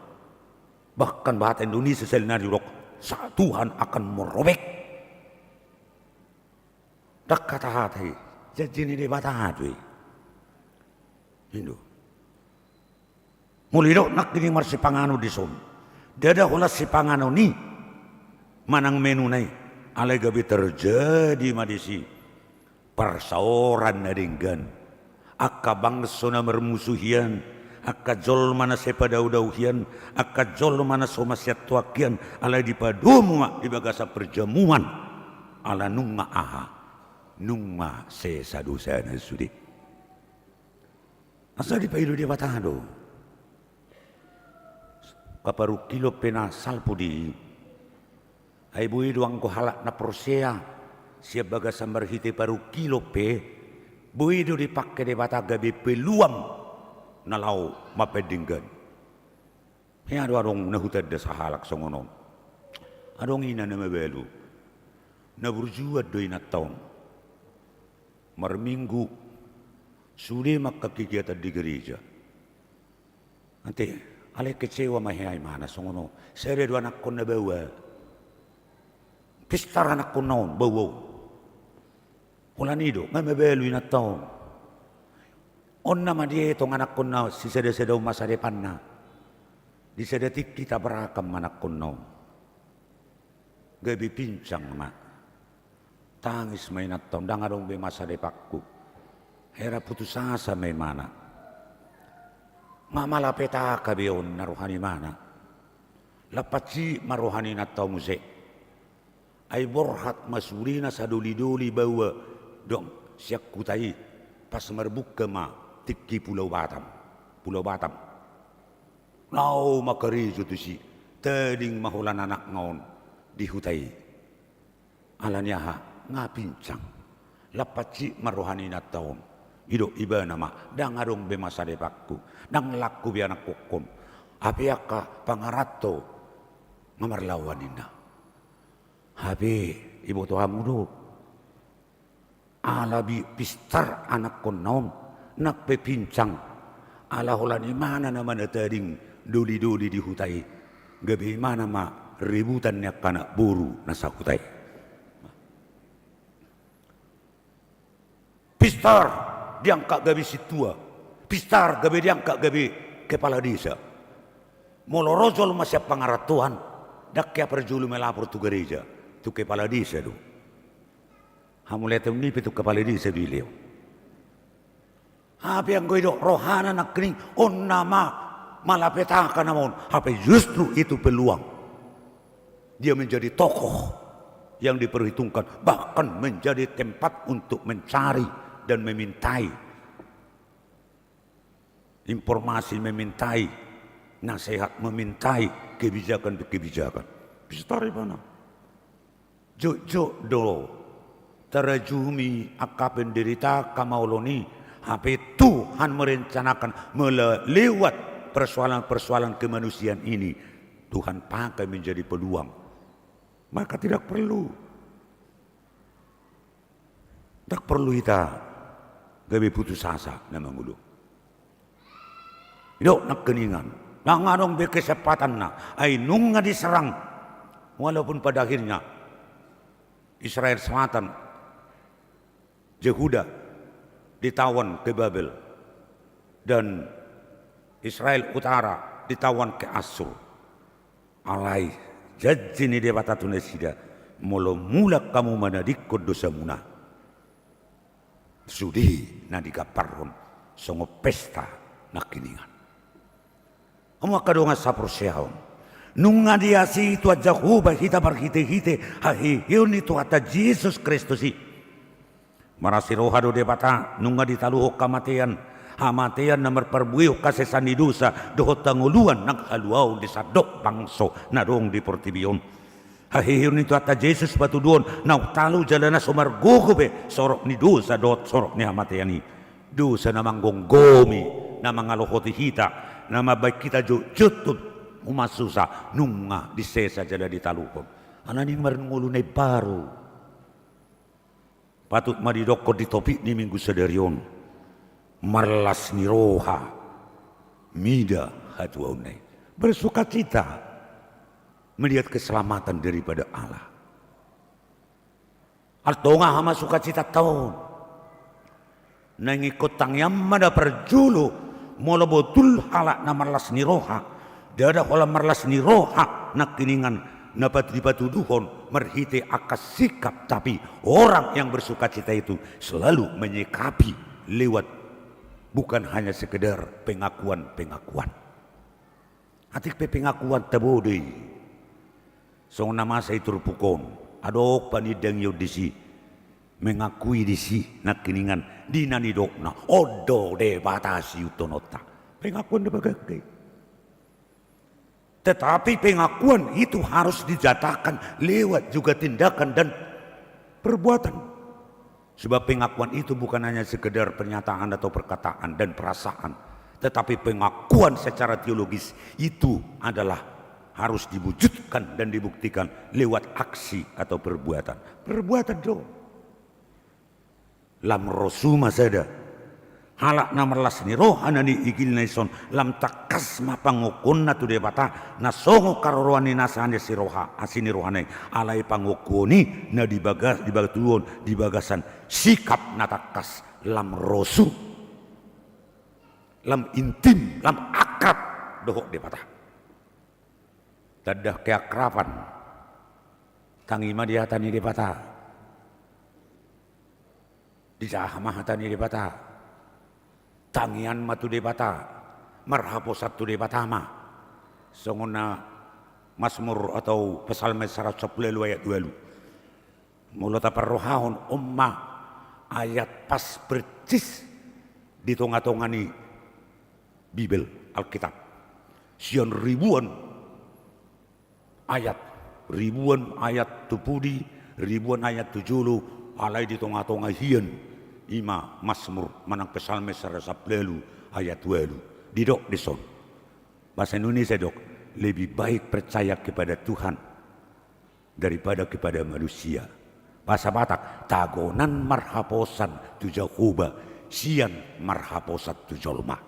Bahkan bahasa Indonesia sahali nari didok, sa-, Tuhan akan merobek. Ndang hata-hata i, janji ni Debata do i. I do. Molo didok nangkining marsipanganon dison, ndada holan sipanganon i manang menuna i, alai gabe terjadi ma disi parsaoran na denggan. Angka bangso na marmusu hian, angka jolma na sai padao-dao hian, angka jolma na so masiantoan hian, alai dipadomu ma di bagasan parjamuan. Ala nunga aha? Nunga sesa dosana sude. Asa dipaido Debata do. Angka parungkilon pe na salpu di i. Ai boi do anggo halak na porsea, sian bagasan marhite parungkilon pe, boi do dipangke Debata gabe peluang na laho mambaen denggan. Hea do adong na hutanda sahalak songon on. Adong ina na mabalu. Na burjuan do inanta on. Marminggu, sude ma angka kegiatan di gereja. Ate, alai kecewa ma hea imana songon on. Sada do anakkonna baoa. Pistar anakkonna on, baoa on. Holan i do, nga mabalu inanta on. On nama dietong anakkonna sisada-sada on masa depanna. Di sada tingki tabrakan ma anakkonna on. Gabe pinsang ma. Tangis ma inanta on, ndang adong be masa depanku. Hera putus asa ma imana. Nga malapetaka be on na roha ni imana. Lam pansik ma roha ni inanta on muse. Ai borhat ma sudena sadoli-doli baoa dong sian huta i, pas marbuka ma tingki Pulau Batam. Pulau Batam. Laho ma karejo tusi, tading ma holan anakna on di huta i. Ala ni aha? Nga pinsang. Lam pansik ma roha ni inanta on. Didok ibana ma, ndang adong be masa depanku. Ndang laku be anakku on. Hape angka pangaranto nga marlaoan ninna. Hape iboto hamu do. Ala bi-, pistar anakkonna on, nang pe pinsang. Ala holan imana nama na tading doli-doli di huta i. Gabe imana ma rebutan ni angka anak boru na sahuta i. Pistar diangkat gabe sintua. Pistar gabe diangkat gabe kepala desa. Molo ro jolma sian pangarantoan, ndang hea parjolo melapor tu gereja, tu kepala desa do. Hamu leteon ni pe tu kepala desa do i lehon. Hape anggo didok rohana nangkining on nama malapetaka nama on, hape justru itu peluang. Dia menjadi tokoh yang diperhitungkan, bahkan menjadi tempat untuk mencari dan memintai informasi, memintai nasehat, memintai kebijakan-kebijakan. Pistar ibana. Jotjot do tarajumi angka penderitaan, angka maolon i, hape Tuhan merencanakan mele-, lewat persoalan-persoalan kemanusiaan ini, Tuhan pakai menjadi peluang. Maka tidak perlu Ndang porlu hita gabe putus asa na mangolu. Didok nangkiningan, ndang adong be kesempatanna, ai nunga diserang. Walaupun pada akhirnya Israel Selatan, Yehuda ditawan ke Babel, dan Israel Utara ditawan ke Asur. Alai janji ni Debata tu nasida, molo mulak hamu manadingkon dosamuna, sude na digambarhon songon pesta nangkiningan. Hamu angka dongan saporseaon, nunga diasai Tuhan Jahowa hita marhitehite haheheon ni Tuhanta Jesus Kristus i. Marasi roha do Debata, nunga ditaluhon hamatean, Hamatean na marparbuehon hasesaan ni dosa dohot hangoluan nang haluaon di sandok bangso na adong di portibi on. Haheheon ni Tuhanta Jesus patuduhon naung talu jala na so margogo be sorop ni dosa dohot sorop ni hamatean i. Dosa na manggomgomi, na mangalohoti hita, na mambahen hita jotjot tu humasusa, nunga disesa jala ditaluhon. Alani i marngolu na imbaru. Patut ma didokkon di topik ni Minggu sadari on, marlas ni roha mida hatuaonna i. Bersukacita melihat keselamatan daripada Allah. Antong aha ma sukacitanta on? Naeng ingkon tangiang ma da parjolo, molo botul halak na marlas ni roha, ndada holan marlas ni roha nangkiningan na pat-, dipatuduhon marhite angka sikap, tapi orang yang bersukacita itu selalu menyikapi lewat bukan hanya sekedar pengakuan-pengakuan. Atik pe pengakuan tabo do i. Songon na masa i turpuk on, adong panindangion disi, mengakui disi nangkiningan di na nidokna, on do Debata siihuthononta. Pengakuan do bagak i. Tetapi pengakuan itu harus dinyatakan lewat juga tindakan dan perbuatan. Sebab pengakuan itu bukan hanya sekedar pernyataan atau perkataan dan perasaan, tetapi pengakuan secara teologis itu adalah harus diwujudkan dan dibuktikan lewat aksi atau perbuatan. Perbuatan do. Lam rosu ma sada. Halak na marlas ni roha na niigilna dison, lam tangkas ma pangokuonna tu Debata, na songon haroroan ni nasa asi ni roha, asi ni rohana i, alai pangokuon i na dibagas-, dipatuduhon di bagasan sikap na tangkas, lam rosu, lam intim, lam akrab dohot Debata. Tanda keakraban. Tangi ma di hata ni Debata. Dijaha ma hata ni Debata. Tangian ma tu Debata. Marhaposan tu Debata ma. Songon na Masmur atau Psalmen saratus sampulu ualu ayat ualu. Molo taparrohahon, on ma ayat pas persis di tonga-tonga ni Bibel, Alkitab. Sian ribuan ayat, ribuan ayat tu pudi, ribuan ayat tu jolo, alai di tonga-tonga hian, i ma Masmur manang Psalmen saratus sampulu ualu ayat ualu. Didok dison. Bahasa Indonesia dok, lebih baik percaya kepada Tuhan daripada kepada manusia. Bahasa Batak, tagonan marhaposan tu Jahowa, sian marhaposan tu jolma.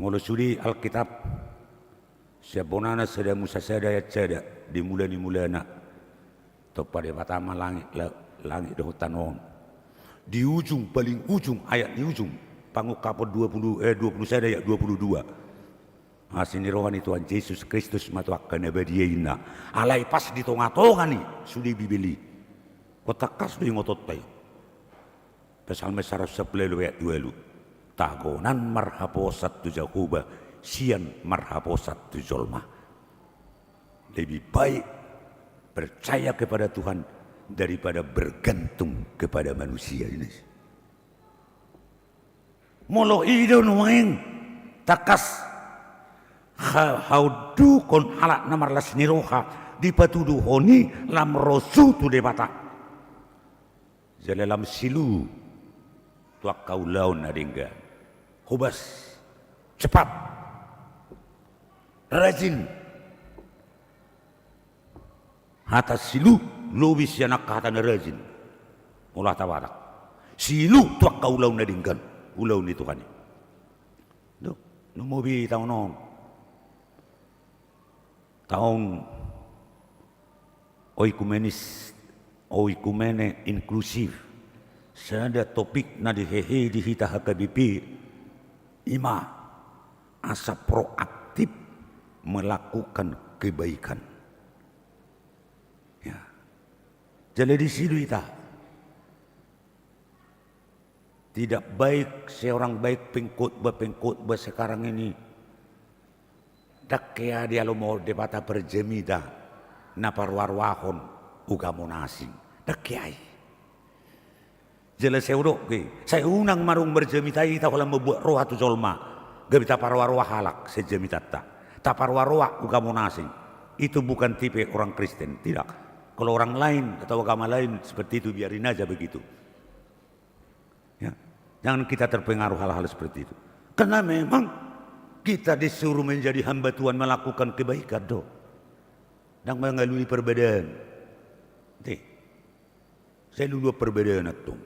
Molo sude Alkitab, sian bonana sada Musa sada ayat sada, di mula ni mulana. Tompa Debata ma langit, la-, langit dohot tano on. Di ujung, paling ujung, ayat ni ujung. Pangungkapon dua puluh, eh, dua puluh sada ayat dua puluh dua. Asi ni roha ni Tuhan Jesus Kristus ma tu angka na badia inna. Alai pas di tonga-tonga ni sude Bibel i. Tangkas do ingotonta i. Psalmen saratus sampulu ualu ayat ualu. Tagonan marhaposan tu Jahowa, sian marhaposan tu jolma. Lebih baik percaya kepada Tuhan daripada bergantung kepada manusia ini. Molo i do nuaeng tangkas ha-, haundukhon halak na marlas ni roha dipatuduhon i lam rosu tu Debata. Jala lam silu tu angka ulaon na denggan. Hobas, cepat, rajin. Hata silu lobi sian angka hata na rajin. Molo hata Batak. Silu tu angka ulaon na denggan. Ulaon ni Tuhan i. Dok, lumobi taon on. Taon oikumenis, oikumene inklusif. Sada topik na dihehe di hita H K B P, i ma asa proaktif melakukan kebaikan. Ya. Jala disi do hita. Tidak baik seorang baik pengkhotbah-pengkhotbah sekarang ini. Ndang hea dialomo Debata parjamita na paroaroahon ugamo na asing. Ndang hea i. Jala sai hudok i, sai unang ma dung marjamita hita holan mambuat roha tu jolma, gabe taparoa-roa halak sian jamitanta, taparoa-roa ugamo na asing. Itu bukan tipe orang Kristen, tidak. Kalau orang lain atau agama lain seperti itu, biarin aja begitu. Ya. Jangan kita terpengaruh hal-hal seperti itu. Karena memang kita disuruh menjadi hamba Tuhan, melakukan kebaikan do. Ndang mangalului perbedaan. Te. Sai luluan perbedaan antong.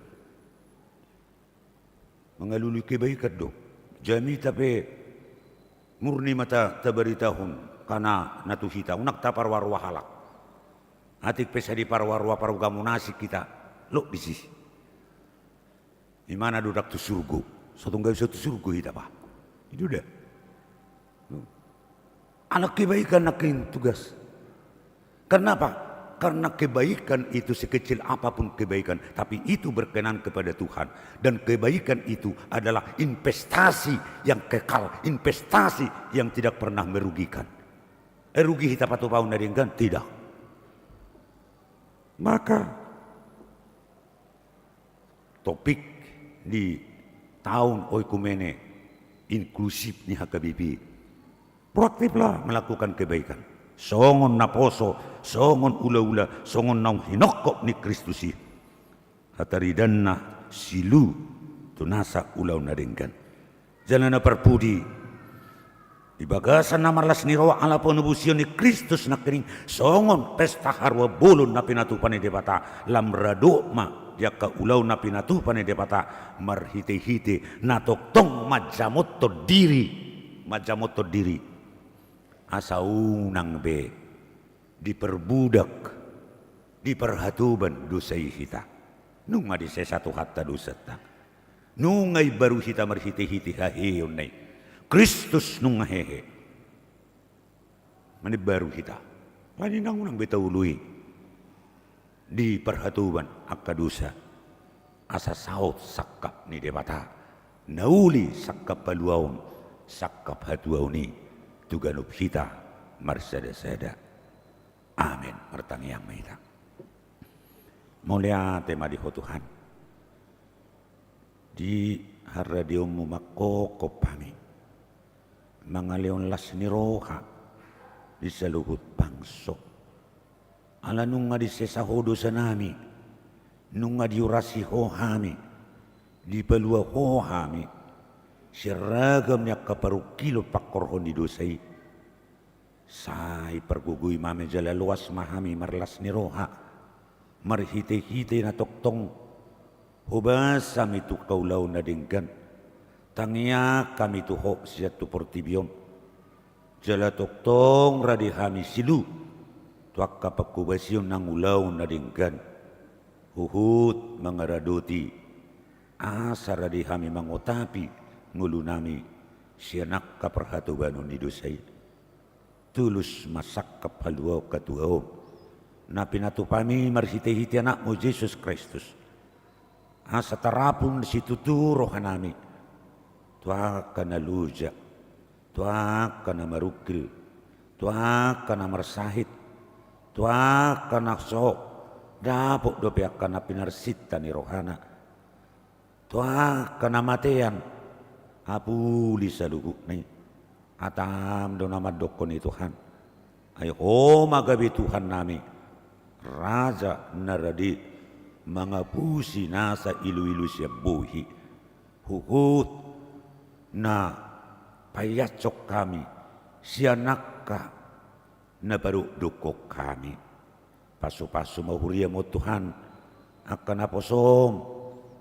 Mangalului kebaikan do. Jamita pe murni ma ta, tabaritahon angka na tu hita, unang taparoa-roa halak. Atik pe sai diparoa-roa parugamo na asing hita, lobih sisi. Imana do ndang tu surgo. So tung gabe so tu surgo hita, bah. Itu dah. Ala kebaikan nangkin tugas. Karena apa? Karena kebaikan itu sekecil apapun kebaikan, tapi itu berkenan kepada Tuhan. Dan kebaikan itu adalah investasi yang kekal, investasi yang tidak pernah merugikan. Eh, rugi hita patupahon na denggan? Tidak. Maka topik di taon oikumene inklusif ni H K B P. Proaktiflah melakukan kebaikan. Songon naposo, songon ulaula, songon naung hinophop ni Kristus i. Hataridanna silu tu nasa ulaon na denggan. Jala na parpudi, di bagasan na marlas ni roha ala panobusion ni Kristus nangkining, songon pesta haruan bolon na pinatupa ni Debata, lam rade ma di angka ulaon na pinatupa ni Debata, marhitehite na tongtong manjamothon diri, manjamothon diri. Asa unang be diperbudak, diparhatoban dosa i hita. Nunga disesa Tuhanta dosanta. Nunga imbaru hita marhitehite haheheonna i. Kristus nunga hehe. Manimbaru hita. Alani ndang unang be taoloi. Diparhatoban angka dosa. Asa saut sangkap ni Debata. Na uli sangkap haluaon, sangkap hatuaon i. Tu ganup hita marsadasada. Amen. Martangiang ma hita. Mauliate ma di Ho Tuhan. Di haradeonmu mangkophop hami. Mangalehon las ni roha. Di saluhut bangso. Ala nunga disesa Ho dosanami. Nunga diurasi Ho hami. Dipalua Ho hami. Sian ragam ni angka parungkilon pangkorhon ni dosa i. Sai pargogoi ma hami jala loas ma hami marlas ni roha. Marhitehite na tongtong hobas hami tu angka ulaon na denggan. Tangiang hami tu Ho sian tu portibi on. Jala tongtong rade hami silu. Tu angka panghobasion nang ulaon na denggan. Huhut mangaradoti. Asa rade hami mangotapi ngolunami. Sian angka parhatobanon ni dosa i. Tulus ma sangkap haluaon hatuaon. Na pinatupami marhitehite Anakmu Jesus Kristus. Asa tarapul situtu rohanami. Tu angka na loja. Tu angka na marungkil. Tu angka na marsahit. Tu angka na so. Dapot dope angka na pinarsinta ni rohana. Tu angka na matean, apuli saluhutna i. Hatam do na mandokkon i Tuhan. Ai Ho ma gabe Tuhannami. Raja na rade mangapusi nasa iluilu sian bohi. Huhut na paiashon hami sian angka na padokdok hami. Pasupasu ma huriamu Tuhan, angka naposom,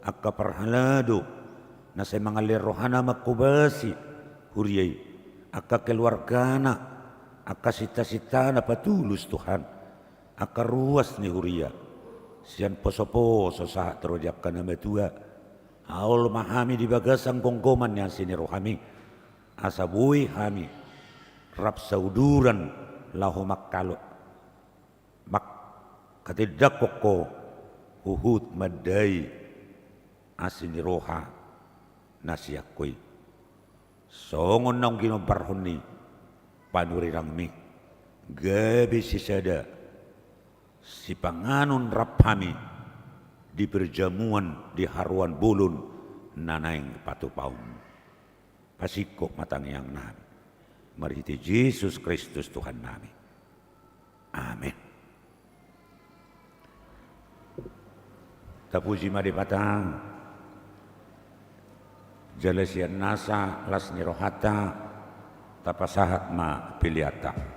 angka parhalado, na sai mangalehon rohana manghobasi huria i, angka keluargana, angka sintasintana patulus Tuhan, angka ruas ni huria, sian posoposo sahat ro di angka na matua, haol ma hami di bagasan gomgoman ni asi ni rohami, asa boi hami rap sauduran laho mangkalo, mangkatindangkon Ho huhut mandai asi ni roha na sian Ho i. Songon naung ginombarhon ni panurirangmi, gabe sisada sipanganon rap hami di perjamuan di haroan bolon na naeng patupaonmu. Pasingkop ma tangiang nami marhite Jesus Kristus Tuhan nami. Amen. Tapuji ma Debata, jala sian nasa las ni rohanta tapasahat ma peleanta.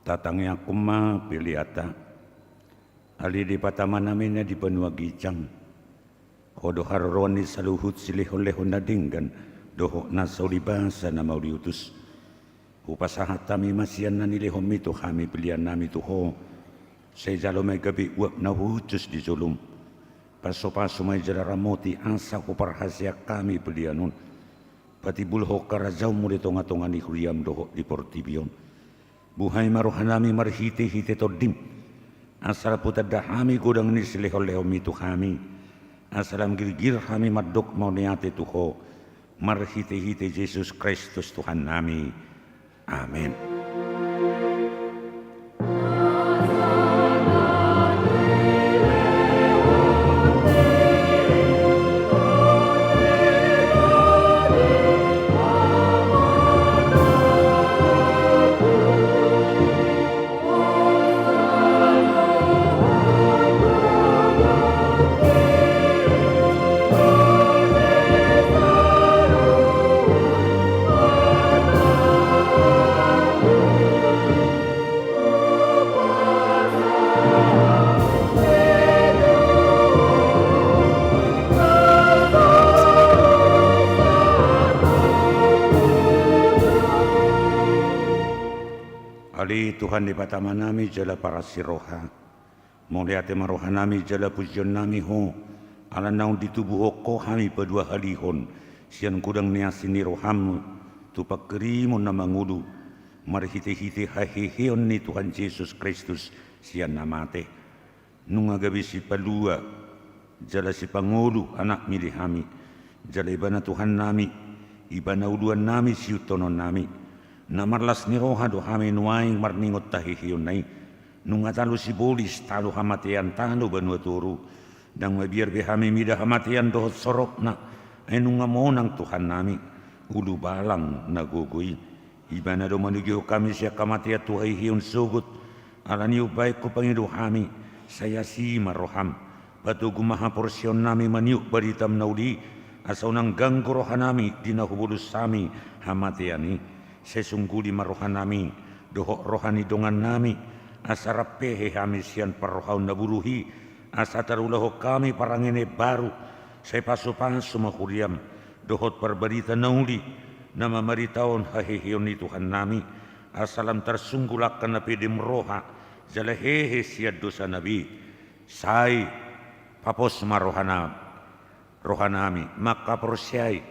Tatangiangkon ma peleanta. Ale Debata Amanami na di banua ginjang, Ho do haroroan ni saluhut silehonlehon na denggan dohot nasa ulibasa na mauliutus. Hupasahat hami ma sian na nilehonmi tu hami peleannami tu Ho. Sai jalo ma i gabe uap na hushus di jolom. Pasupasu ma i jala ramoti asa huparhaseang hami pelean on patimbulhon harajaonmu di tongatonga ni huriam dohot di portibi on. Buhai ma rohanami marhitehite Tondim, asa lam hutanda hami godang ni silehonlehonmi tu hami, asa lam girgir hami mandok mauliate tu Ho, marhitehite Jesus Kristus Tuhannami. Amen. Ale Tuhan Debata Amanami jala parasi roha, mauliate ma rohanami jala pujionnami Ho, ala naung ditubuhon Ho hami paduahalihon sian godang ni asi ni roham tu pangkirimon na mangolu, marhitehite haheheon ni Tuhan Jesus Kristus sian na mate. Nunga gabe sipalua jala sipangolu anakmi di hami, jala ibana Tuhannami, ibana uluannami, siuthononnami. Na marlas ni roha do hami nuaeng marningot haheheonna i. Nunga talu sibolis, talu hamatean, talu banua toru. Ndang mabiar be hami mida hamatean dohot sorokna, ai nunga monang Tuhannami, ulubalang na gogo i. Ibana do manogihon hami sian hamatean tu haheheon sogot. Alani i umbahen hupangido hami, sai asi ma roham. Patogu ma haporseaonnami maniop baritam na uli i, asa unang ganggu rohanami di na hubolus hami hamatean i. Sai sungguli ma rohanami dohot roha ni dongannami, asa rap hehe hami sian parrohaon na buruk i, asa tarulahon hami parange na imbaru. Sai pasupasu ma huriam dohot parbarita na uli na mamaritahon haheheon ni Tuhannami, asa lam tarsunggul angka na pedem roha jala hehe sian dosana be. Sai papos ma rohana, rohanami mangkaporseai,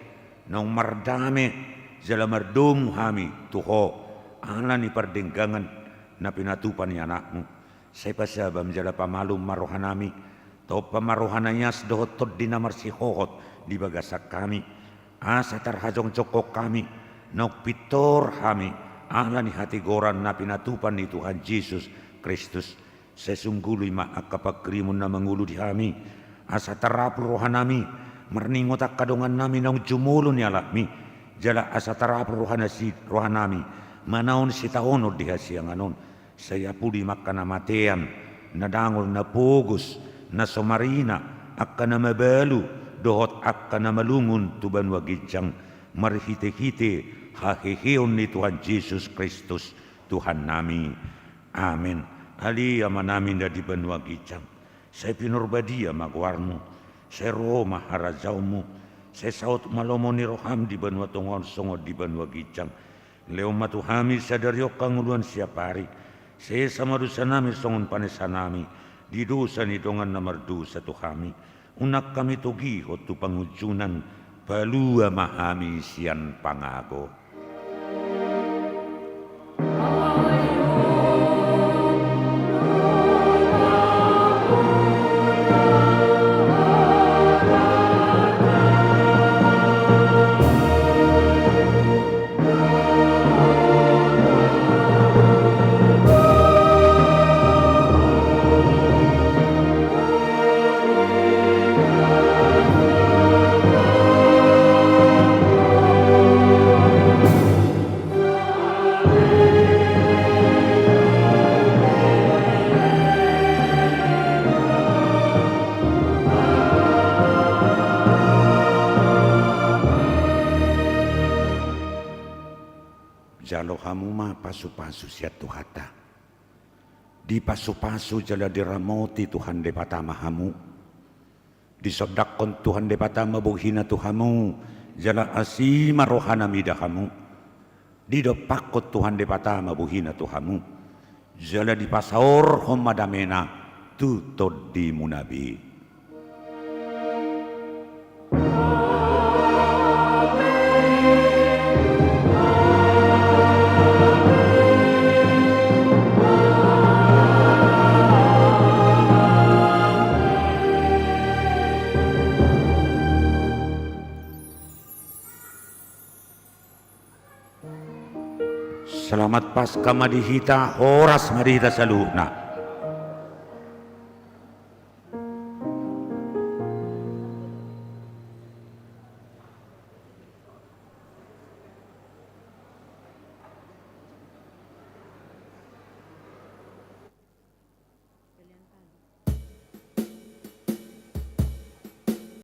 naung mardame jala mardomu hami tu Ho, ala ni pardenggangan na pinatupa ni Anakmu. Sai pasabam jala pamalum ma rohanami, tompa ma roha na ias dohot tondi na marsihohot di bagasan hami, asa tarhajongjongkon hami, naung pintor hami ala ni hatigoran na pinatupa ni Tuhan Jesus Kristus. Sai sungguli ma angka pangkirimon na mangolu di hami, asa tarapul rohanami marningot angka dongannami naung jumolo ni alapmi, jala asa tarapul rohanasi, rohanami manaon sitaonon di hasiangan on. Sai apuli ma angka na matean, na dangol, na pogos, na so marina, angka na mabalu dohot angka na malungun tu banua ginjang, marhitehite haheheon ni Tuhan Jesus Kristus Tuhannami. Amen. Ale Amanami na di banua ginjang, sai pinarbadia ma goarmu. Sai ro ma harajaonmu. Sai saut ma lomo ni roham di banua tonga on songon di banua ginjang. Lehon ma tu hami sadari on hangoluan siapari. Sesa ma dosanami songon panesanami di dosa ni dongan na mardosa tu hami. Unang hami togihon tu pangunjunan, palua ma hami sian pangago. Jalo hamu ma pasupasu sian Tuhanta. Dipasupasu jala diramoti Tuhan Debata ma hamu. Disondangkon Tuhan Debata ma bohina tu hamu, jala asi ma rohana mida hamu. Didompakkon Tuhan Debata ma bohina tu hamu, jala dipasaorhon ma damena tu tondimuna be. Selamat Paskah ma di hita, horas ma di hita saluhutna.